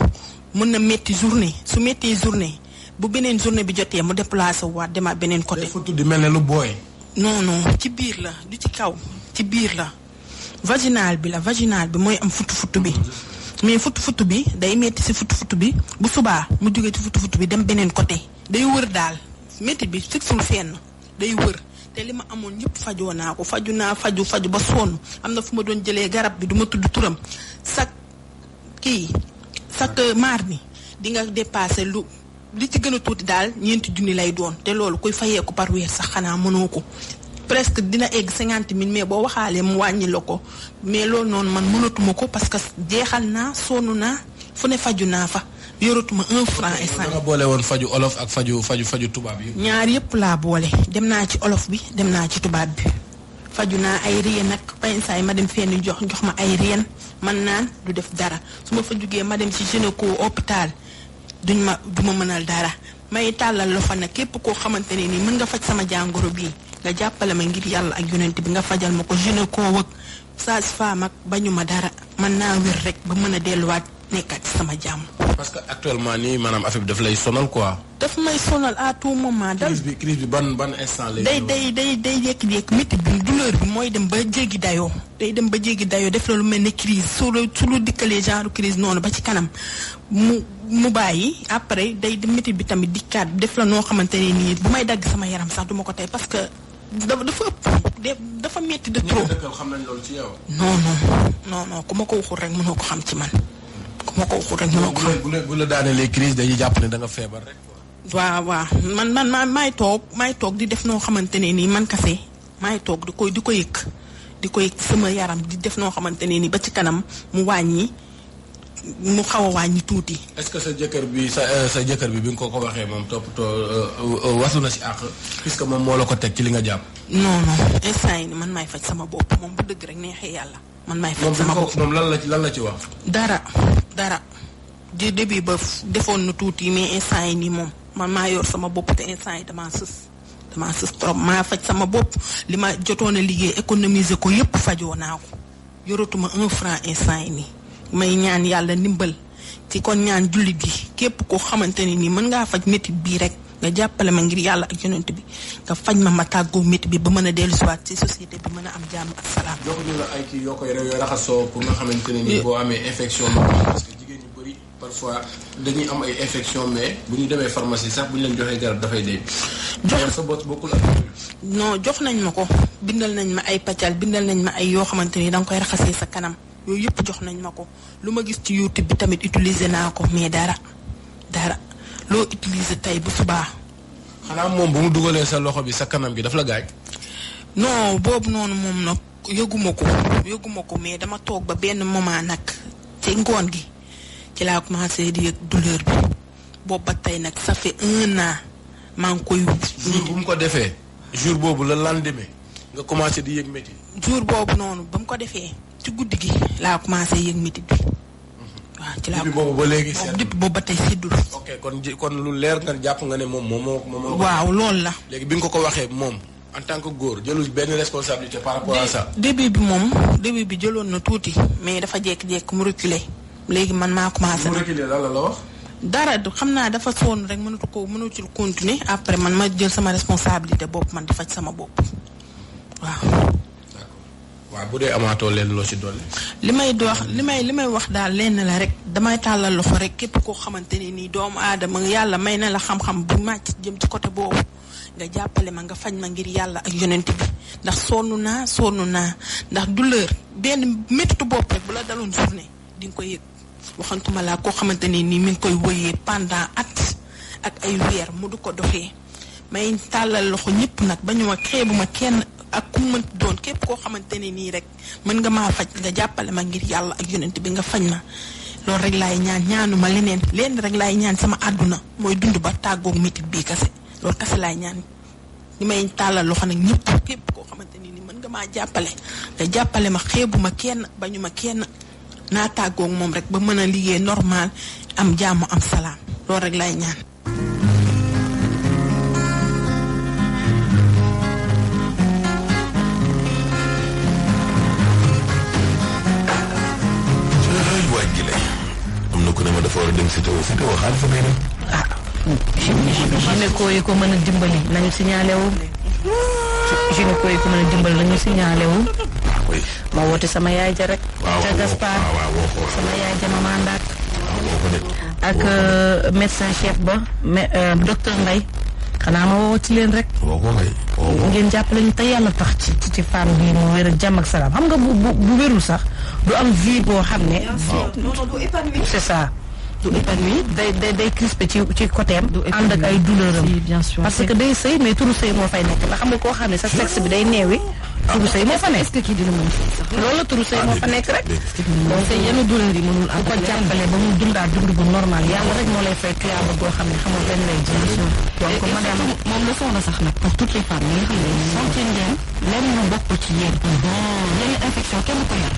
mën na métti journée su méttee journée bu beneen journée bi jotee mu déplacé waat demaat beneen côté. futtu di mel ne lu booy. non ci biir la du ci kaw ci biir la vaginal bi mooy am futtu bi mais futtu bi day métti si futtu bi bu subaa mu jógee ci futtu bi dem beneen côté day wër daal métit bi fixul fenn day wër. te li ma amoon yëpp fajoo naa ko faju ba sonn am na fu ma doon jëlee garab bi du ma tudd turam chaque mardi di nga dépassé li ci gën a tuuti daal 4 lay doon te loolu kuy fayeeku par weer sax xanaa mënoo ko presque dina egg 50 000 mais boo waxaalee mu wàññi la ko mais loolu noonu man mënatuma ko parce que jeexal naa sonn naa fu ne faju naa fa yoratuma 1 franc instant. da nga boole woon faju olof ak faju tubaab yi. ñaar yëpp laa boole dem naa ci olof bi dem naa ci tubaab bi faju naa ay reen nag pensaay ma dem fenn jox ma ay reen man naan du def dara su ma fa jugee ma dem ci gynéco hôpital du ma mënal dara may tàllal loxo nag képp koo xamante ne nii mën nga faj sama jàngoro bii nga jàppale ma ngir yàlla ak yonent bi nga fajal ma ko gynéco ak sage-femme ak bañu ma dara mën naa wér rek ba mën a delluwaat nekkaat ci sama jàmm. parce que actuellement nii maanaam affaire bi daf lay sonal quoi. daf may sonal à tout moment. crise bi ban instant lay. day jékki-jékki métti bi douleur bi mooy dem ba jéggi dayoo. day dem ba jéggi dayoo def la lu mel ne crise su lu dikkalee genre crise noonu ba ci kanam mu bàyyi après day métti bi tamit dikkaat def la noo xamante ne nii bu may dagg sama yaram sax duma ko tey parce que dafa ëpp dafa métti de trop. xam nañ loolu ci yow. non ku ma ko waxul rek mënoo ko xam ci man. ku ma ko waxul rek mënoo ko xam. bu la daanelee crise dañuy jàpp ne da nga feebar rek. waaw man maay toog di def noo xamante ne nii man kase maay toog di ko yëg sama yaram di def noo xamante ne nii ba ci kanam mu xaw a wàññi tuuti. est-ce que sa jëkkër bi bi nga ko waxee moom toppatoo wasu na si àq puisque moom moo la ko teg ci li nga jàpp. non instant yi man maay faj sama bopp moom bu dëgg rek neexee yàlla. man maay faj sama bopp moom lan la ci wax. dara di début ba defoon na tuuti mais instant yi nii moom man maa yor sama bopp te instant yi damaa sës trop maa faj sama bopp li ma jotoon a liggéey économiser ko yépp fajoo naa ko yoratuma 1 franc instant yi nii. may ñaan yàlla ndimbal ci kon ñaan jullit gi képp koo xamante ne nii mën ngaa faj métit bii rek nga jàppale ma ngir yàlla ak yonent bi nga faj ma tàggoo métit bi ba mën a dellusiwaat ci société bi mën a am jàmm ak salaam. jox ñu la ay kii yoo koy raxasoo pour nga xamante ne nii boo amee infection parce que jigéen ñu bëri parfois dañuy am ay infection mais bu ñu demee pharmacie sax bu ñu leen joxee garab dafay dee. jox sa bos bokkul ak. non jox nañ ma ko bindal nañ ma ay pàccal bindal nañ ma ay yoo xamante ni danga koy raxasee sa kanam. yooyu yëpp jox nañ ma ko lu ma gis ci YouTube bi tamit utiliser naa ko mais dara loo utiliser tey bu subaa. xanaa moom bu mu dugalee sa loxo bi sa kanam gi daf la gaañ. non boobu noonu moom nag yëguma ko mais dama toog ba benn moment nag ci ngoon gi ci laa commencé di yëg douleur bi boobu ba tey nag ça fait 1 an maa ngi koy. jour bu mu ko defee. jour boobu la lendemain nga commencé di yëg métti. jour boobu noonu ba mu ko defee. ci guddi gi laa commencé yëg métit bi waaw ci laa. depuis boobu ba léegi depuis boobu ba tey séddul. ok kon lu leer nga jàpp nga ne moom. waaw loolu la. léegi bi nga ko waxee moom en tant que góor jëlul benn responsabilité par rapport à ça. début bi jëloon na tuuti mais dafa jékki-jékki mu reculer léegi man maa commencé. mu reculer lan la wax. dara xam naa dafa sonn rek mënatul continuer après man ma jël sama responsabilité bopp man di faj sama bopp waaw. waaw bu dee amaatoo leen loo ci dolli. li may wax daal lenn la rek damay tàllal loxo rek képp koo xamante ne nii doomu aadama yàlla may na la xam-xam bu màcc jëm ci côté boobu nga jàppale ma nga faj ma ngir yàlla ak yonent bi ndax sonn naa ndax douleur benn méttitu bopp rek bu la daloon journée di nga koy yëg waxantuma laa koo xamante ne nii mi ngi koy wëyee pendant at ak ay weer mu du ko doxee may tàllal loxo ñëpp nag ba ñu ma xeebuma kenn. ak ku mënti doon képp koo xamante ne nii rek mën nga maa faj nga jàppale ma ngir yàlla ak yonent bi nga faj ma loolu rek laay ñaanuma leneen rek laay ñaan sama àdduna mooy dund ba tàggoog métit bii kase loolu kase laay ñaan li may tàllal loxo nag ñëpp képp koo xamante ne nii mën nga maa jàppale nga jàppale ma xeebuma kenn bañu ma kenn naa tàggoog moom rek ba mën a liggéey normal am jàmm am salaam loolu rek laay ñaan. dafa war a dem CTO xaalis fa ngay dem. gynéco yi ko mën a dimbali nañu signalé wu. gynéco yi ko mën a dimbali nañu signalé wu. ma woote sama yaay ja rek. ca Gaspard sama yaay ja ma mandaat. ak médecin chef ba docteur Mbaye xanaa ma woo ci leen rek. ngeen jàppale ñu te yàlla tax ci femme bi mu wér ak jàmm ak salaam xam nga bu wérul sax du am vie boo xam ne. du épanoui. c'est ça. du épanoui day crispé ci côté am. ànd ak ay douleur am. bien sûr parce que day sëy mais turu sëy moo fay nekk ndax xam nga koo xam ne sa sexe bi day neewi. turu sëy moo fa nekk. est-ce que kii dina mën sax. loolu la turu sëy moo fa nekk rek. donc yenn douleur yi mënul am. bu ko jàppale ba mu dundaat dund bu normal yàlla rek moo lay fay tuyaaba boo xam ne xamul benn lay ji. donc madame moom la soxla sax nag pour toutes les femmes yi nga xam ne sentir ngeen lenn lu bokkul ci yéen. yenn infection kenn ko yar.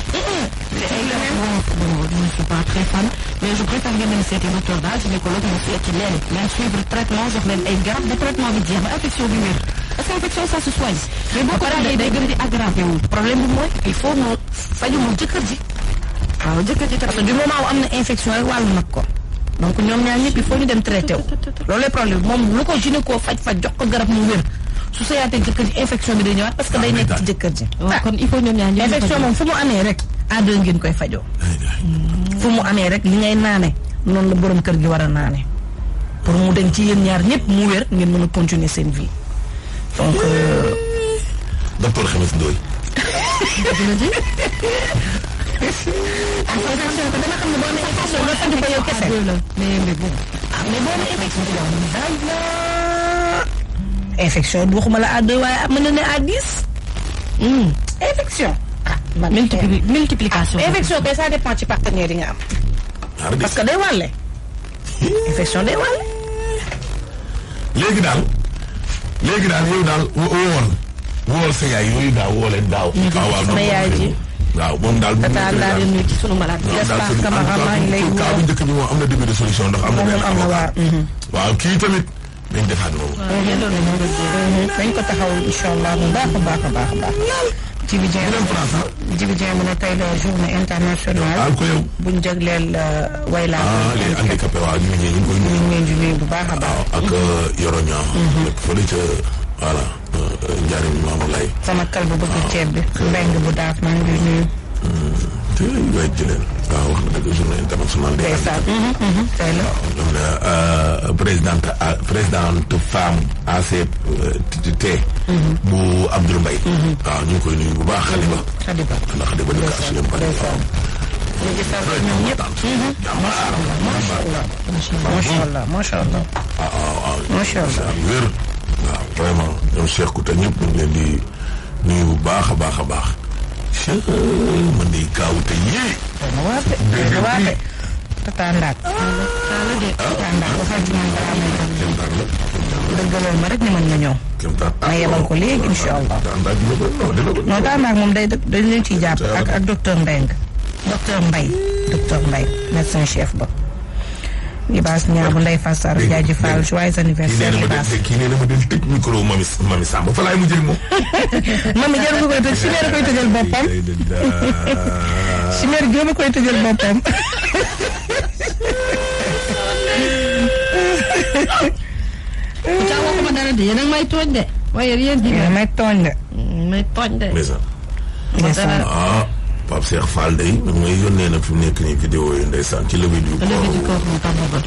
je ne suis pas très fan mais je préfère ngeen dem seeti docteur daal gynécologue mu seeti leen suivre traitement jox leen ay garab ba traitement bi jeex ba infection bi wér parce que infection ça se soigne mais boo ko dalee day gën di aggravé wu. problème bi mooy il faut mu faju moom jëkkër ji. waaw jëkkër ji parce que du moment am na infection rek wàllu nag ko donc ñoom ñaar ñëpp il faut ñu dem traité wu. loolu lay problème moom lu ko gynéco faj jox ko garab mu wér su seeyaatee jëkkër ji infection bi day ñëwaat parce que day nekk ci jëkkër ji. kon il faut ñoom ñaar ñëpp infection moom fu mu amee rek à2 ngeen koy fajoo. fu mu amee rek li ngay naane noonu la borom kër gi war a naane pour mu dem ci yéen ñaar ñëpp mu wér ngeen mën a continuer seen vie donc. docteur Khémesse Ndoye. dina ji. infection ko dama xam ne boo amee infection doo faju ko yow kese. mais boo amee infection ci yow daal la. infection du waxuma la à2 waaye mën na ne à10. infection. multiplication. infection kay ça dépend ci partenaire yi nga am. parce que day wàlle. infection day wàlle. léegi daal yow daal wool sa yaay yooyu daaw woo leen daaw. waaw sama yaay ji. waaw moom daal. daal di nuyu ci sunu malade. j'espère que maa ngi lay cas bu njëkk bi moom am na début de solution ndax am na benn avocat. waaw kii tamit dañ defaat loolu. dañ ko taxaw incha allah bu baax a baax a baax a baax. Djibi Dieng mu ne tey la journée internationale. bu ñu jagleel wayla. les handicapés waaw ñu ngi koy nuyu bu baax a baax. ak Yoro Niang. nekk fële ca voilà njariñ Maama Lay. sama kal bu bëgg ceeb bi. mbeng bu daaf maa ngi lay nuyu. te yooyu jëleen waaw wax na dëgg journée internationale des handicapés. tey la. présidente femme ACT. bu Abdoul Mbaye. waaw ñu ngi koy nuyu bu baax Xadiba. ndax Xadiba dëkk assuré ba ñu ngi sant ñoom ñëpp. macha allah. macha allah. wér. waaw vraiment ñoom Cheikh Kouta ñëpp ñu ngi leen di nuyu bu baax a baax a baax. man de gaaw te yee. dégg nga Tata Ndaak. Tata Ndaak waxal ci man balaa may dem. dëggalal ma rek ni mën nga ñëw. ma yebal ko léegi incha allah. non Tata Ndaak moom dañ leen ciy jàpp ak docteur Mbengue. docteur Mbaye médecin chef ba. Libaas Niang bu Ndeye Fassar Diadji Fall joyeux anniversaire Libaas. kii nee na ma del tëj micro Mami Samba fa laay mujjee moom. mami jël nga koy tëj Chimère koy tëjal boppam. Chimère Diop koy tëjal boppam. Kouthia waxuma dara de yéen a may tooñ de. waaye yéen di may tooñ de. may tooñ de. ndeysaan Pape Cheikh Fall day mooy yónnee nag fi mu nekk nii vidéo yi ndeysaan ci levée du corps. levée du corps mu tàmbali.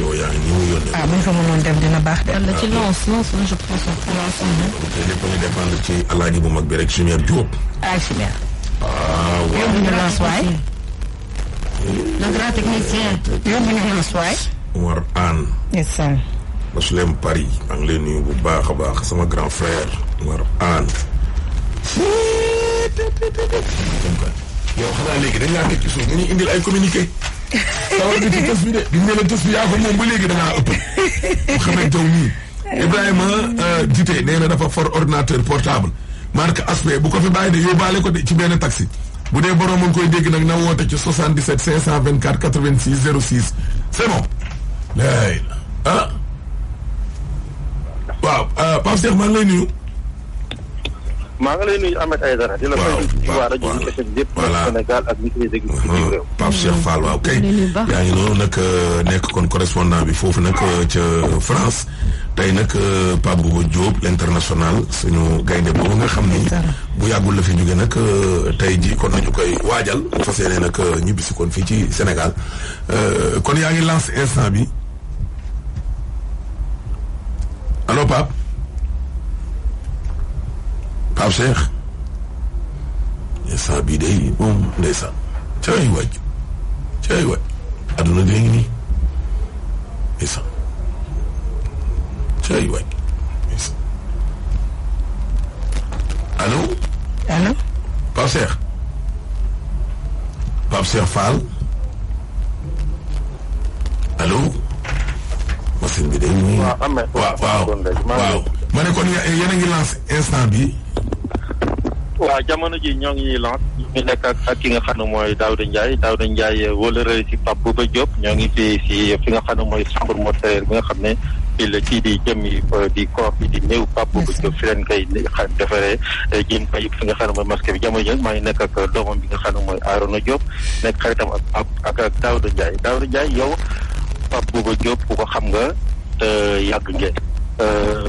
yow yaa ngi nii mu yónnee. bu ñu fa mënoon dem dina baax de. wala ci lance je pense te lépp a ngi dépendre ci alaaji bu mag bi rek Chimère Diop. Chimère. waaw yóbbu ñu lance waay. le grand technicien. yóbbu ñu lance waay. Omar Anne. ndeysaan. Mosulem Paris maa ngi lay nuyu bu baax a baax sama grand frère Omar Anne. yow xanaa léegi dañ laa teg ci suuf dañuy indil ay communiqué. sawar bi ci tës bi de di ne la tës bi yaa ko moom ba léegi da ngaa ëpp. Mouhamed Diaw nii. Ibrahima Dité nee na dafa for ordinateur portable marque Aspect bu ko fi bàyyi de yóbbaale ko de ci benn taxi. bu dee borom mu ngi koy dégg nag na woote ci 77 524 86 06 c'est bon. léegi ah. waaw Pape Cheikh maa ngi lay nuyu. maa ngi lay nuyu Ahmed Aïdara di la fay ci waa rajo FM yëpp Sénégal ak ñi koy dégg ci réew. Pape Cheikh Fall waaw kay yaa ngi noonu nag nekk kon correspondant bi foofu nag ca France tey nag Pape Bouba Diop l'international suñu gaynde boobu nga xam ni bu yàggul la fi jóge nag tey ji kon nañu koy waajal fas yéene nag ñibbisi kon fii ci Sénégal kon yaa ngi lancé instant bi allo Pape Pape Cheikh instant bii day moom ndeysaan cay waaj adduna dee ngi nii ndeysaan cay waaj ndeysaan allo Pape Cheikh Fall allo machine bi day nii waaw ma ne kon yéen a ngi lancé instant bi waaw jamono ji ñoo ngi lance ñu ngi nekk ak ki nga xam ne mooy Daouda Ndiaye wóolare ci Pape Bouba Diop ñoo ngi fi nga xam ne mooy chambre mortuaire bi nga xam ne fii la kii di jëmmi di corps bi di néew Pape Bouba Diop fi leen koy defaree jéem ko yëpp fi nga xam ne mooy mosquée bi jamono ji maa ngi nekk ak doomam bi nga xam ne mooy Arona Diop nekk xaritam ak Daouda Ndiaye yow Pape Bouba Diop ku ko xam nga te yàgg ngeen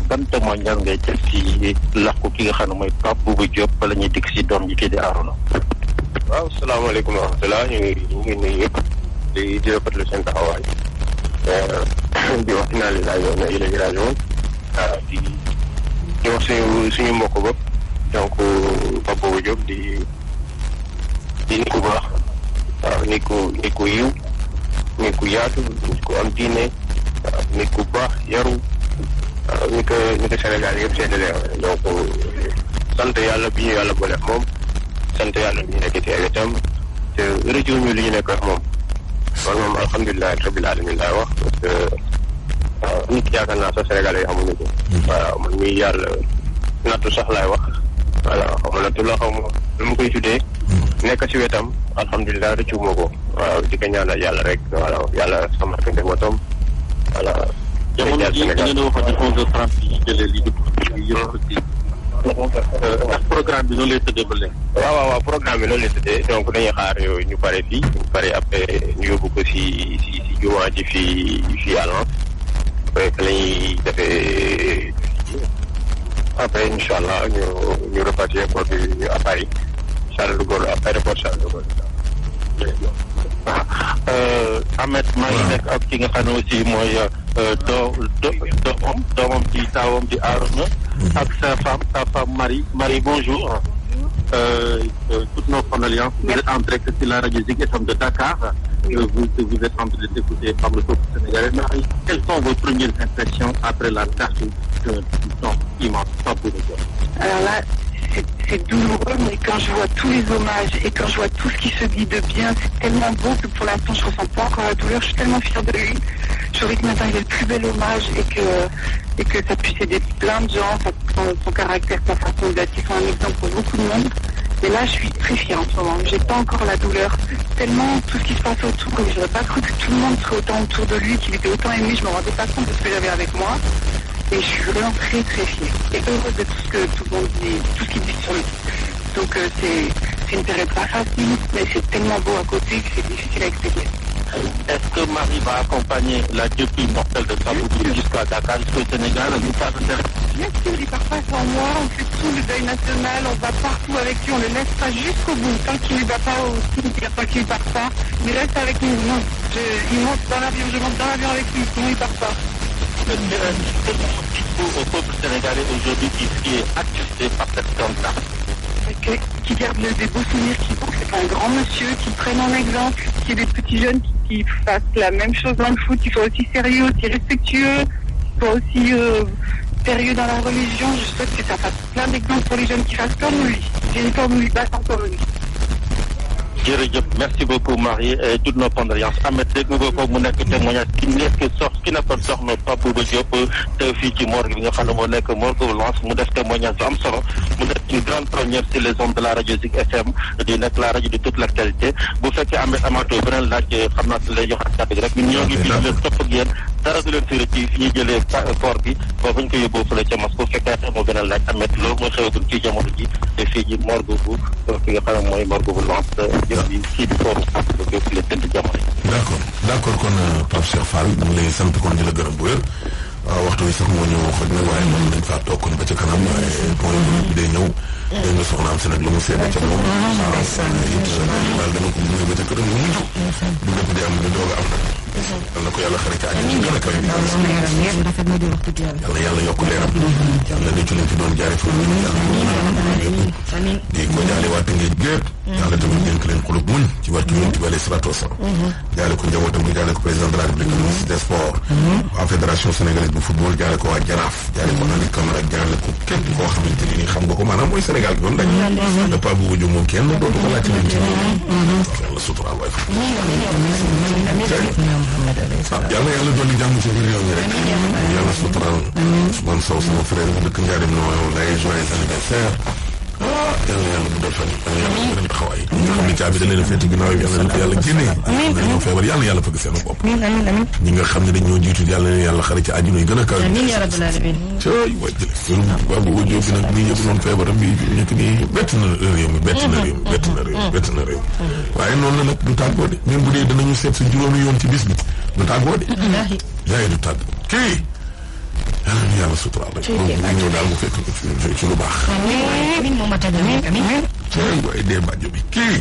ban témoignage ngay def ci làqu ki nga xam ne mooy Pape Bouba Diop bala ñuy dikk si doom ji kii di Arona. waaw salaamaaleykum wa rahmatulah ñu ngi nuyu yëpp di rafetlu seen taxawaay di wax finalisation na inauguration di wax suñu mbokk bopp donc Pape Bouba Diop di nit ku baax waaw nit ku yiw nit ku yaatu nit ku am diine nit ku baax yaru ni ko Sénégal yëpp seetlee donc sant yàlla bi ñu yàlla boole moom sant yàlla bi ñu nekk ci ay wetam te rëccu ñu li ñu nekk ak moom loolu moom alhamdulilah rabbil alamin laay wax parce que nit yaakaar naa sax Sénégal yi xamuñu ko. waaw man mii yàlla nattu sax laay wax voilà xam nga nattu la xaw ma lu ma koy tuddee nekk ci wetam alhamdulilah rëccu ma ko waaw di ko ñaanal yàlla rek voilà yàlla sama kente motom voilà. jamono jii da ngeen a waxoon ne 11h30 yi jëlee lii di yëpp ci ndax programme bi noonu lay tëddee ba léegi. waaw programme bi noonu lay tëddee donc dañuy xaar ñu pare fii ñu pare après ñu yóbbu ko si jumaa ji fii à Lens après que la ñuy defee après incha allah ñu repartir corps bi à Paris Charles de Gaulle aéroport Charles de Gaulle. Ahmed maa ngi nekk ak ki nga xam ne aussi mooy doomam ci taawam di Arona ak sa femme Marie bonjour. Toutes nos condoléances. Vous êtes en direct sur la radio Zik FM de Dakar. Vous êtes en train de t'écouter par le peuple sénégalais. Marie, quelles sont vos premières impressions après la perte d'un immense Pape Bouba Diop? Alors là, c'est douloureux, mais quand je vois tous les hommages et quand je vois tout ce qui se dit de bien, c'est tellement beau que pour l'instant je ressens pas encore la douleur. Je suis tellement fière de lui. Je trouvais que maintenant il est le plus bel hommage et que ça puisse aider plein de gens, son caractère, sa façon d'être, qui sont un exemple pour beaucoup de monde. Et là, je suis très fière en ce moment. J'ai pas encore la douleur. Tellement tout ce qui se passe autour, comme j'aurais pas cru que tout le monde serait autant autour de lui, qu'il était autant aimé. Je me rendais pas compte de ce que j'avais avec moi. Et je suis vraiment très très fière et heureuse de tout ce que tout le monde dit, tout ce qu'il dit sur lui. Donc c'est une période pas facile, mais c'est tellement beau à côté que c'est difficile à expliquer. Est-ce que Marie va accompagner la dépouille mortelle de Pape Bouba Diop jusqu'à Dakar, jusqu'au Sénégal? Bien sûr, il part pas sans moi, on fait tout le deuil national, on va partout avec lui, on le laisse pas jusqu'au bout. Tant qu'il ne va pas au cimetière, tant qu'il ne part pas, il reste avec nous. Non, il monte dans l'avion, je monte dans l'avion avec lui, sinon il part pas. Au peuple sénégalais aujourd'hui qui est attristé par cette scandale. Qui garde des beaux souvenirs, qui pense que c'est un grand monsieur, qui prenne en exemple, qu'il y ait des petits jeunes qui fassent la même chose dans le foot, qui soient aussi sérieux, aussi respectueux, qui soient aussi sérieux dans la religion. Je souhaite que ça fasse plein d'exemples pour les jeunes qui fassent comme lui. J'ai comme lui, pas comme lui. Merci beaucoup Marie et toutes nos condoléances. Ahmed dégg nga ko mu nekk témoignage ki nekk ki nekkoon soxna Pape Bouba Diop te fii ci morgue bi nga xam ne moo nekk morgue Lens mu def témoignage bu am solo mu nekk une grande première sur les ondes de la radio Zik FM di nekk la rajo de toute l'actualité. Bu fekkee Ahmed amato beneen laaj xam naa lay joxaat kàddu gi rek ñun ñoo ngi fii leen topp ak yéen dara du leen sori ci fi ñuy jëlee corps bi ba bañ ko yóbboo fële ca Moscou fekkee moo beneen laaj Ahmed loolu mooy xewagul ci jamono ji te fii ji morgue bu fi nga xam ne mooy morgue bu Lens d'accord kon Pape Cheikh Fall da nga lay sant kon di la gërëm bu wér waxtu wi sax moo ñëw xoj na waaye man nañ faa toog kon ba ca kanam waaye point bi day ñëw day nga soxnaam si nag lu mu seede ca moom it daal dana ko mu ba ca këram lu mujj bu lépp di am lu doog a am yal na ko yàlla xare ci àjjana gën a kawe bi yàlla yokk leeram yàlla ni ci lañ fi doon jaare fa di ko jaale waa Tëngéej gépp yàlla tamit dénk leen xolub muñ ci barke Yonent bi alayhi salaatu wasalaam jaale ko njabootam gi jaale ko président de la République ministre des sports waa fédération sénégalaise bu football jaale ko waa Jaraaf jaale ko Aliou Camara jaale ko képp koo xamante ni xam nga ko maanaam mooy Sénégal gi doon dañ da pas bu wujju moom kenn dootu ko laaj ci leen ci yàlla suturaal waay yàlla dolli jàmm ci biir réew mi rek yàlla suturaal Ousmane Sow sama frère bu dëkk Ndiarème noo lay joyeux anniversaire yàlla bu dal fan yàlla gërëm taxawaay nga xam ne caabi da leen a féete ginnaaw yàlla nañ ko yàlla génnee dañoo feebar yàlla fëgg seen bopp ñi nga xam ne dañoo jiitu yàlla xare ci àjjuna yi gën a kaw cay waay jële baabu audio bi nag nii yëpp noonu feebaram bi nekk nii bett na réew mi waaye noonu la nag du tàggoo de même bu dee danañu seet sa juróomi yoon ci bis bi du tàggoo de yaay du tàgg kii yàlla na yàlla suturaal rek moom ñëw daal mu fekk ci lu baax cey waaye dee bàjjo bi kii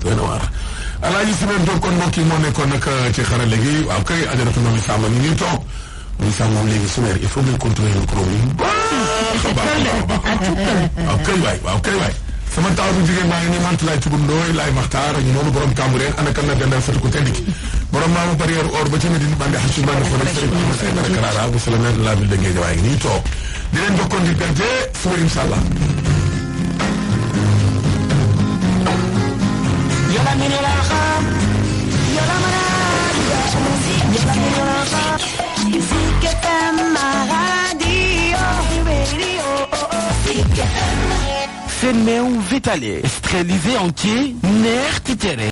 doy na waar Alaaji Sibeen Diop kon mbokk yi moo nekkoon nag ci xarale gi waaw kay ajaratu Mamy Samb ñu ngi toog Mamy Samb moom léegi sumeer il faut que contrôler le micro yi baax a baax waaw kay waay sama taw bu jigéen maa ngi nii mant laay tugub ndooy laay maxtaar ñu noonu borom Cambérène ana kan la dendal fatu ko tedd ki borom maamu barrière or ba ci Medine bandi xasi bandi fo rek Serigne Ahmed Aïdara Karara bu le maire de la ville de Guédiawaye ngi nii toog di leen jokkoon di gerte suba inshallah yàlla mi ne la xam yàlla ma Zik FM radio Seen meew Vitale stérilisé entier neex ci tere